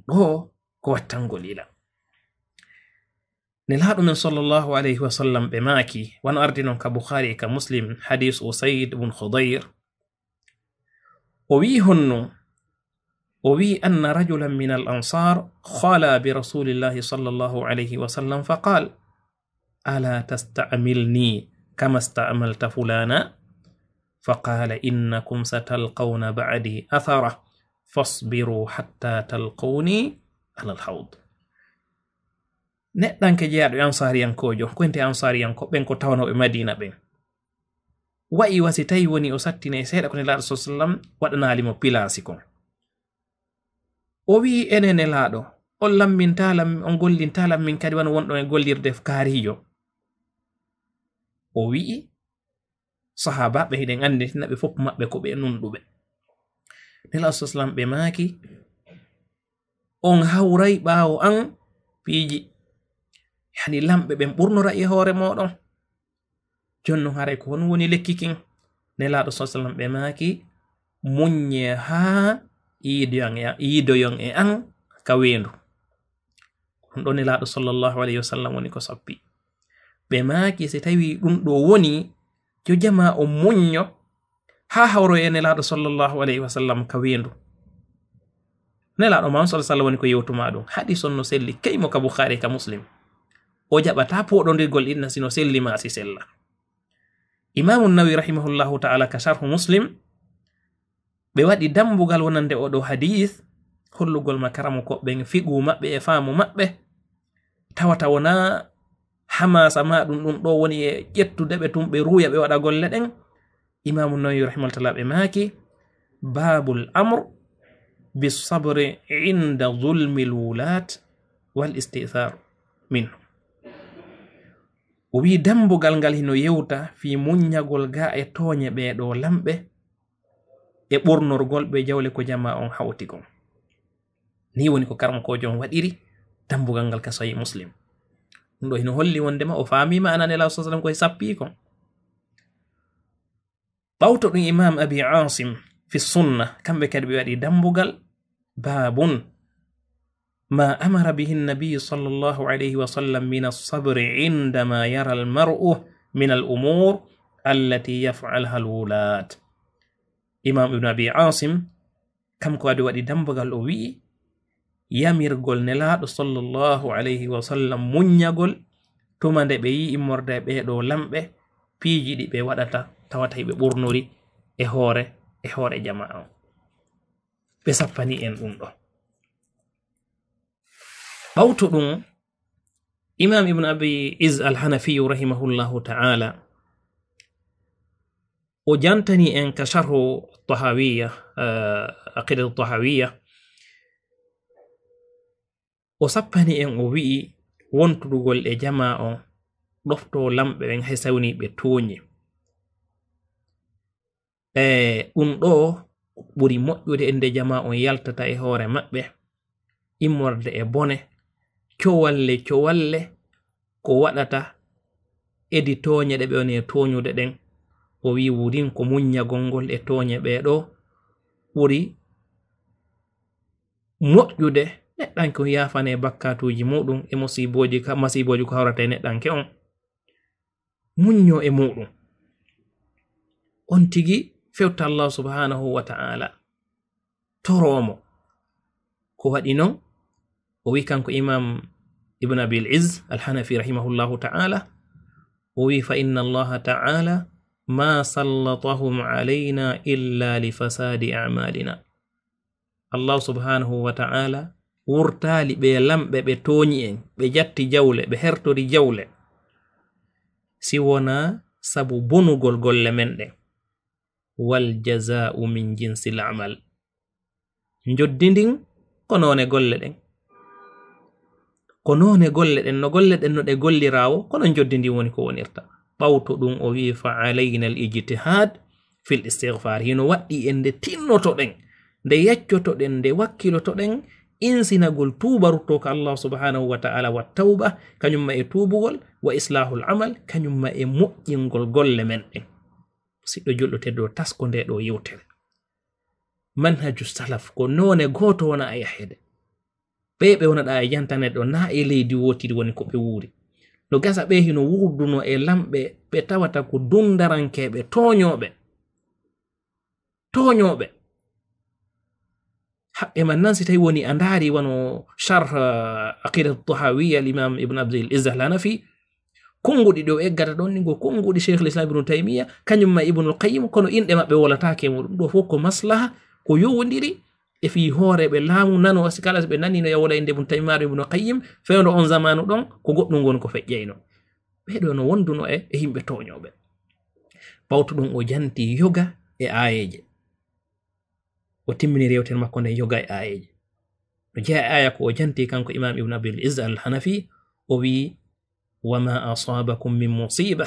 Ɗo ko wattangol ila. Nelaaɗo men sallallahu alayhi wa sallam ɓe maaki, wano ardi non ka Bukhari ka Muslim, hadis Usayd ibn Khudayr. O wi'i honno, o wi'i, anna rajulan min al ansar khala bi rasulillahi sallallahu alayhi wa sallam fa qal, ala tasta'milni kama sta'malta fulana? Fa qala, innakum satalqawna ba'di athara, fasbiru hatta talqawni ala al hawd. Neɗɗanke jeyaaɗo e Ansaariyankoojo, ko ente Ansaariyanko ɓen ko tawanooɓe Madiina ɓen. Wa'i wa si tawi woni o sattinay seeɗa ko Nelaaɗo sallallahu alayhi wa sallam waɗanaali mo pilaasi kon. O wi'i, enen Nelaaɗo, on lammintaa lam, on gollintaa lam min kadi wano wonɗon e gollirde kaariijo. O wi'i, sahaabaaɓe hiɗen anndi tina ɓe fof maɓɓe ko ɓe nunɗuɓe. Nelaaɗo sallallahu alayhi wa sallam ɓe maaki, on hawray ɓaawo an piiji. Yani lamɓe ɓen ɓurnora e hoore mooɗon. Jonnon haray ko honum woni lekki kin? Nelaaɗo sallallahu alayhi wa sallam ɓe maaki, muññee haa yiidoyon e, yiidoyon e an ka weendu. Ɗum ɗo Nelaaɗo sallallahu alayhi wa sallam woni ko sappi. Ɓe maaki, si tawi ɗum ɗo woni, yo jamaa on muñño, haa hawroye e Nelaaɗo sallallahu alayhi wa sallam ka weendu. Nelaaɗo ma on sallallahu alayhi wa sallam woni ko yewtu ma ɗum. Hadis on no selli, keymo ka Bukhari ka Muslim. O jaɓataa pooɗondirgol inna si no selli ma si sella. Imaamu Nawawi rahimahullahu ta'ala ka Sharhu Muslim, ɓe waɗi dambugal wonande oo ɗoo hadiis, hollugol ma karamokooɓe ɓen fiqhu maɓɓe e faamu maɓɓe, tawata wonaa hamaasa maa ɗum, ɗum ɗoo woni e ƴettude ɓe tun, ɓe ruuya, ɓe waɗa golle ɗen. Imaamu Nawawi rahimahullah ta'ala ɓe maaki, baabul amr bis sabri inda zulmil wulaat wal isti'thaar minhum. O wi'i dambugal ngal hino yewta fii muññagol gaa e tooñe ɓee ɗoo lamɓe e ɓurnorgol ɓe jawle ko jamaa on hawti kon. Nii woni ko karamokoojo on waɗiri dambugal ngal ka Sahih Muslim. Ɗum ɗoo hino holli wondema o faamii maana Nelaaɗo sallallahu alayhi wa sallam ko e sappii kon. Ɓawto ɗum Imaam Abi Aasim fi Sunna, kamɓe kadi ɓe waɗi dambugal, baabun ma amara bihi Nabi sallallahu alayhi wa sallam min as-sabri indama yara al-mar'u min al-umur allati yaf'aluha al-wulaat. Imaam Ibn Abi Aasim, kanko kadi waɗi dambugal, o wi'i, yamirgol Nelaaɗo sallallahu alayhi wa sallam muññagol tuma nde ɓe yi'i immorde e ɓee ɗoo lamɓe piiji ɗi ɓe waɗata, tawata hiɓe ɓurnori e hoore, e hoore jamaa on. Ɓe sappani en ɗum ɗoo. Ɓawto ɗum, Imaam Ibn Abi Izz al-Hanafiyu rahimahullahu ta'ala, o jantani en ka Sharhu Tahawiyya, eh, Aqidatu Tahawiyya, o sappani en, o wi'i, wontudugol e jamaa on, ɗoftoo lamɓe ɓen hay sawni ɓe tooñi. E ɗum ɗoo ɓuri moƴƴude e nde jamaa on yaltata e hoore maɓɓe, immorde e bone, cowalle, cowalle, ko waɗata e ɗi tooñe ɗe ɓe woni e tooñude ɗen. O wi'i, wurin ko muññagol ngol e tooñe ɓee ɗoo ɓuri moƴƴude, neɗɗanke on yaafanee bakkaatuuji muuɗum e musiibooji ka, masiibooji ko hawrata e neɗɗanke on. Muññoo e muuɗum. On tigi fewta Allah subhanahu wa ta'ala. Toroo mo. Ko waɗi non, o wi'i kanko Imaam Ibn Abil Izz al-Hanafi rahimahullahu ta'ala, o wi'i, fa inna Allaha ta'ala ma sallatahum alayna illa li fasaadi a'malina. Allah subhanahu wa ta'ala wurtaali ɓee lamɓe ɓe tooñi en, ɓe jatti jawle, ɓe hertori jawle, si wonaa sabu bonugol golle men ɗen. Wal jazaa'u min jinsil amal. Njoddi ndin ko noone golle ɗen. Ko noone golle ɗen, no golle ɗen no ɗe golliraawo, kono njoddi ndin woni ko wonirta. Ɓawto ɗum o wi'i, "Fa alayna al ijtihad fil istighfar." Hino waɗɗi en nde tinnotoɗen, nde yaccotoɗen, nde wakkilotoɗen, insinagol tuuba ruttoo ka Allah subhanahu wa ta'ala, wa tawba, kañum ma e tuubugol, wa islahul amal, kañum ma e moƴƴingol golle men ɗen. Siɗɗo julɗo tedduɗo, tasko nde ɗo yewtere. Manhaju salaf ko noone gooto wona e yaheede. Ɓe ɓe wona ɗa e jantane ɗo, na e leydi wootiri woni ko ɓe wuuri. No gasa ɓe hino wuurduno e lamɓe ɓe tawata ko dundarankeeɓe tooñooɓe. Tooñooɓe. Haqqe man nan si tawi woni a ndaari wano Sharh, eh, Aqidat Tahawiyya, al Imam Ibn Abdul Izz al Hanafi, konnguɗi ɗo eggata ɗon ni, ko konnguɗi Sheikhul Islam Ibn Taymiya, kañum ma Ibnul Qayyim, kono inɗe maɓɓe wolataake mo. Ɗum ɗo fof ko maslaha, ko yowondiri e fii hooreeɓe laamu, nano si kala si ɓe nani no yawola innde Ibn Taymiya, Ibn Qayyim, fewndo on zamanu ɗon, ko goɗɗum woni ko feƴƴayno. Ɓeɗo no wonduno e, e yimɓe tooñooɓe. Ɓawto ɗum o janti yoga e aayeeje. O timmini rewtere makko nden yoga e aayeeje. No jeyaa e aaya ko o janti kanko Imam Ibn Abil Izz al Hanafi, o wi'i, "Wa ma asabakum min musiba,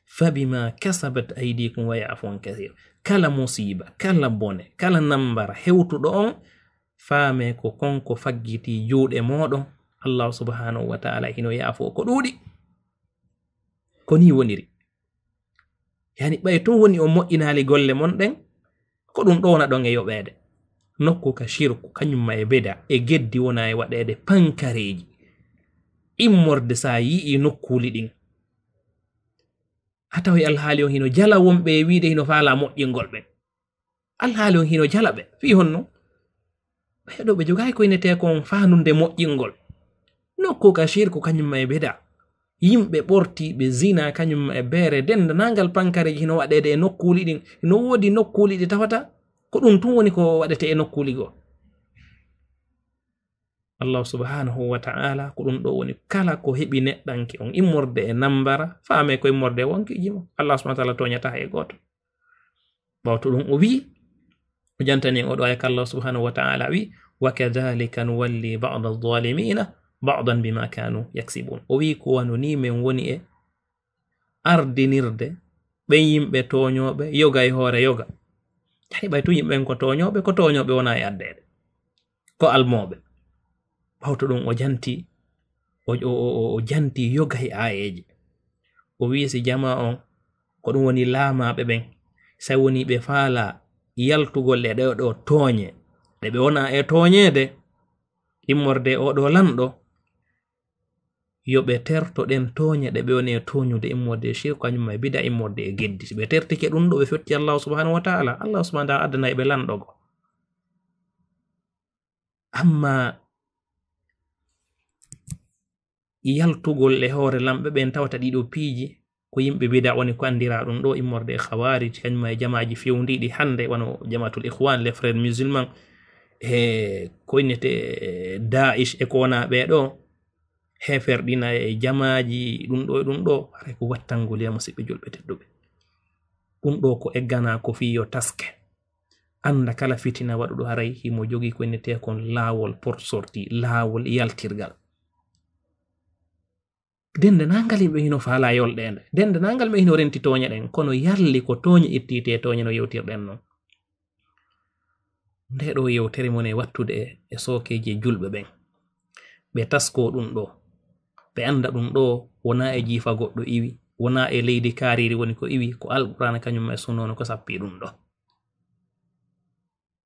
fa bima kasabat aydikum wa ya'fu an kathir." Kala musiba, kala bone, kala nambara hewtuɗo on, faame ko konko faggiti juuɗe mooɗon, Allah subhanahu wa ta'ala hino yaafo ko ɗuuɗi. Ko ni woniri. Yani ɓay tun woni on moƴƴinaali golle mon ɗen, ko ɗum ɗo wona ɗon e yoɓeede. Nokku ka shirku, kañum ma e bida, e geddi wona e waɗeede pankareeji. Immorde sa yi'i nokkuuli ɗin. A tawi alhaali on hino jala wonɓe e wiide hino faala moƴƴingol ɓen. Alhaali on hino jala ɓe. Fii honno? Ɓe ɗo ɓe jogaay ko inetee kon faanunde moƴƴingol. Nokku ka shirku kañum ma e bida. Yimɓe ɓortiiɓe zina kañum ma e beere, denndaangal pankareeji hino waɗeede e nokkuuli ɗin. Hino woodi nokkuuli ɗi tawata ko ɗum tun woni ko waɗetee e nokkuuli goo. Allah subhanahu wa ta'ala, ko ɗum ɗo woni kala ko heɓi neɗɗanke on immorde e nambara, faame ko immorde e wonkiiji mo. Allah subhanahu wa ta'ala tooñataa hay gooto. Ɓawto ɗum o wi'i, o jantani en o ɗo aya ka Allah subhanahu wa ta'ala wi'i, "Wa kadhalika nuwalli ba'da adh-dhalimina ba'dan bima kanu yaksibun." O wi'i, "Ko wano ni men woni e ardinirde ɓen yimɓe tooñooɓe yoga e hoore yoga." Yani ɓay tun yimɓe ɓen ko tooñooɓe, ko tooñooɓe wona e addeede. Ko almooɓe. Ɓawto ɗum o janti, o, o, o, o, o janti yoga e aayeeje. O wi'i si jamaa on, ko ɗum woni laamaaɓe ɓen, sa woni ɓe faala yaltugol e ɗe ɗo tooñe, ɗe ɓe wona e tooñeede, immorde e o ɗo lanɗo, yo ɓe terto ɗen tooñe ɗe ɓe woni e tooñude immorde e shirku, kañum ma e bida, immorde e geddi. Si ɓe tertike ɗum ɗo, ɓe fetti Allah subhanahu wa ta'ala, Allah subhanahu wa ta'ala addanay ɓe lanɗo go. Amma yaltugol e hoore lamɓe ɓen tawata ɗiɗo piiji, ko yimɓe bida woni ko anndira ɗum ɗo immorde e khawarij, kañum ma e jamaaji fewndiiɗi hannde, wano jamaatul Ikhwan, les frères musulmans, e ko innete Daesh e ko wona ɓe ɗo, heeferɗina e jamaaji ɗum ɗo e ɗum ɗo, haray ko wattangol ya musiɓɓe julɓe tedduɓe. Ɗum ɗo ko eggana ko fii yo taske. Annda kala fitina waɗuɗo haray himo jogii ko innetee kon laawol porte sortie, laawol yaltirgal. Denndaangal yimɓe hino faalaa yolɗeende. Denndaangal ɓe hino renti tooñe ɗen, kono yalli ko tooñe ittitee, tooñe no yewtirɗen non. Nde ɗo yewtere mon e wattude e, e sookeeji e julɓe ɓen. Ɓe taskoo ɗum ɗo. Ɓe annda ɗum ɗo wonaa e jiifa goɗɗo iwi, wonaa e leydi kaariri woni ko iwi, ko Alqur'aana kañum e Sunna woni ko sappii ɗum ɗo.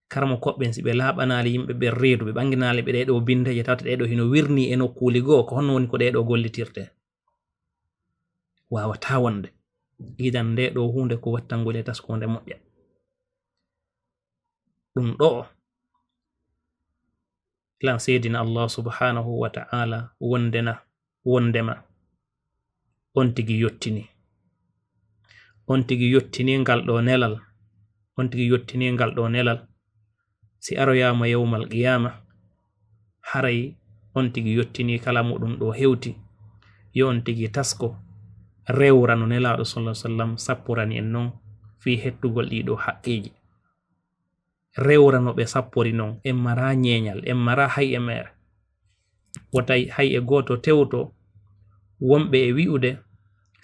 Karamokooɓe ɓen, si ɓe laaɓanaali yimɓe ɓen reedu, ɓe ɓannginaali ɓe ɗee ɗoo binndeeje, tawata ɗee ɗoo hino wirnii e nokkuuli goo, ko honno woni ko ɗee ɗoo gollitirtee? Waawataa wonde. Idan ndee ɗoo huunde ko wattangol e taskunde moƴƴa. Ɗum ɗoo, lan seedina Allah subhanahu wa ta'ala wonde na, wondema on tigi yottini. On tigi yottini ngal ɗoo nelal. On tigi yottini ngal ɗoo nelal. Si aroyaama yawmal qiyaama, haray on tigi yottini kala mo ɗum ɗoo hewti. Yo on tigi tasko, rewra no Nelaaɗo sallallahu alaihi wasallam sappurani en non fii hettugol ɗii ɗoo haqqeeji. Rewra no ɓe sappori non, en maraa ñeeñal, en maraa hay e meere. Wota hay e gooto tewto wonɓe e wi'ude,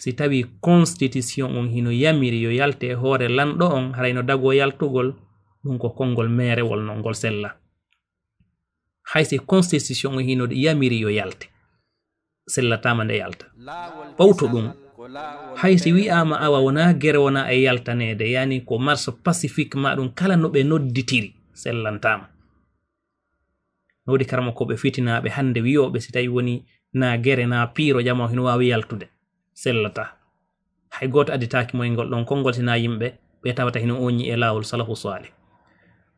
Si tawii constitution on hino yamiri yo yalte e hoore lanɗo on, haray no dagoo yaltugol, ɗun ko konngol meerewol non, ngol sella. Hay si constitution on hino yamiri yo yalte, sellataama nde yalta. Ɓawto ɗun, hay si wi'aama awa wonaa gere wonaa e yaltaneede, yani ko marche pacifique maa ɗun kala no ɓe nodditiri, sellantaama. No woodi karamokooɓe fitinaaɓe hannde wi'ooɓe si tawii wonii naa gere naa piiro, jamaa hino waawi yaltude, sellataa. Hay gooto additaaki mo e ngol ɗon konngol si naa yimɓe ɓe tawata hino ooñi e laawol salafu saalih.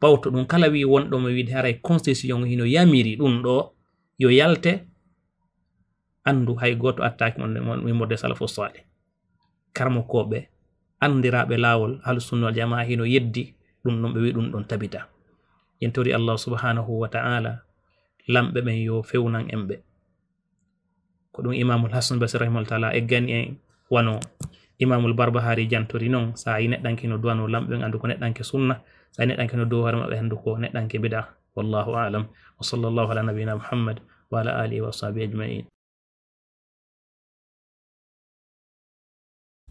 Ɓawto ɗun kala wi'i wonɗo mo wi'ude haray constitution hino yamiri ɗun ɗoo yo yalte, anndu hay gooto attaaki mo e, mo e, mo e salafu saalih. Karamokooɓe anndiraaɓe laawol ahlu sunna wal jamaa hino yeddi ɗun ɗon, ɓe wi'i ɗun ɗon tabita. En tori Allah subhanahu wa ta'ala lamɓe ɓen yo fewnan en ɓe. Ko ɗun Imamul Hasan Basri rahimahullahu ta'ala eggani en, wano Imamul Barbahari jantori non, sa yi neɗɗanke no duwano lamɓe ɓen, anndu ko neɗɗanke sunna, sa yi neɗɗanke no duwa hoore maɓɓe, anndu ko neɗɗanke bid'a. Wallahu a'lam. Wa sallallahu ala nabiyyina Muhammad wa ala alihi wa sahbihi ajma'in.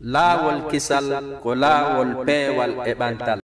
Laawol kisal ko laawol peewal e ɓantal.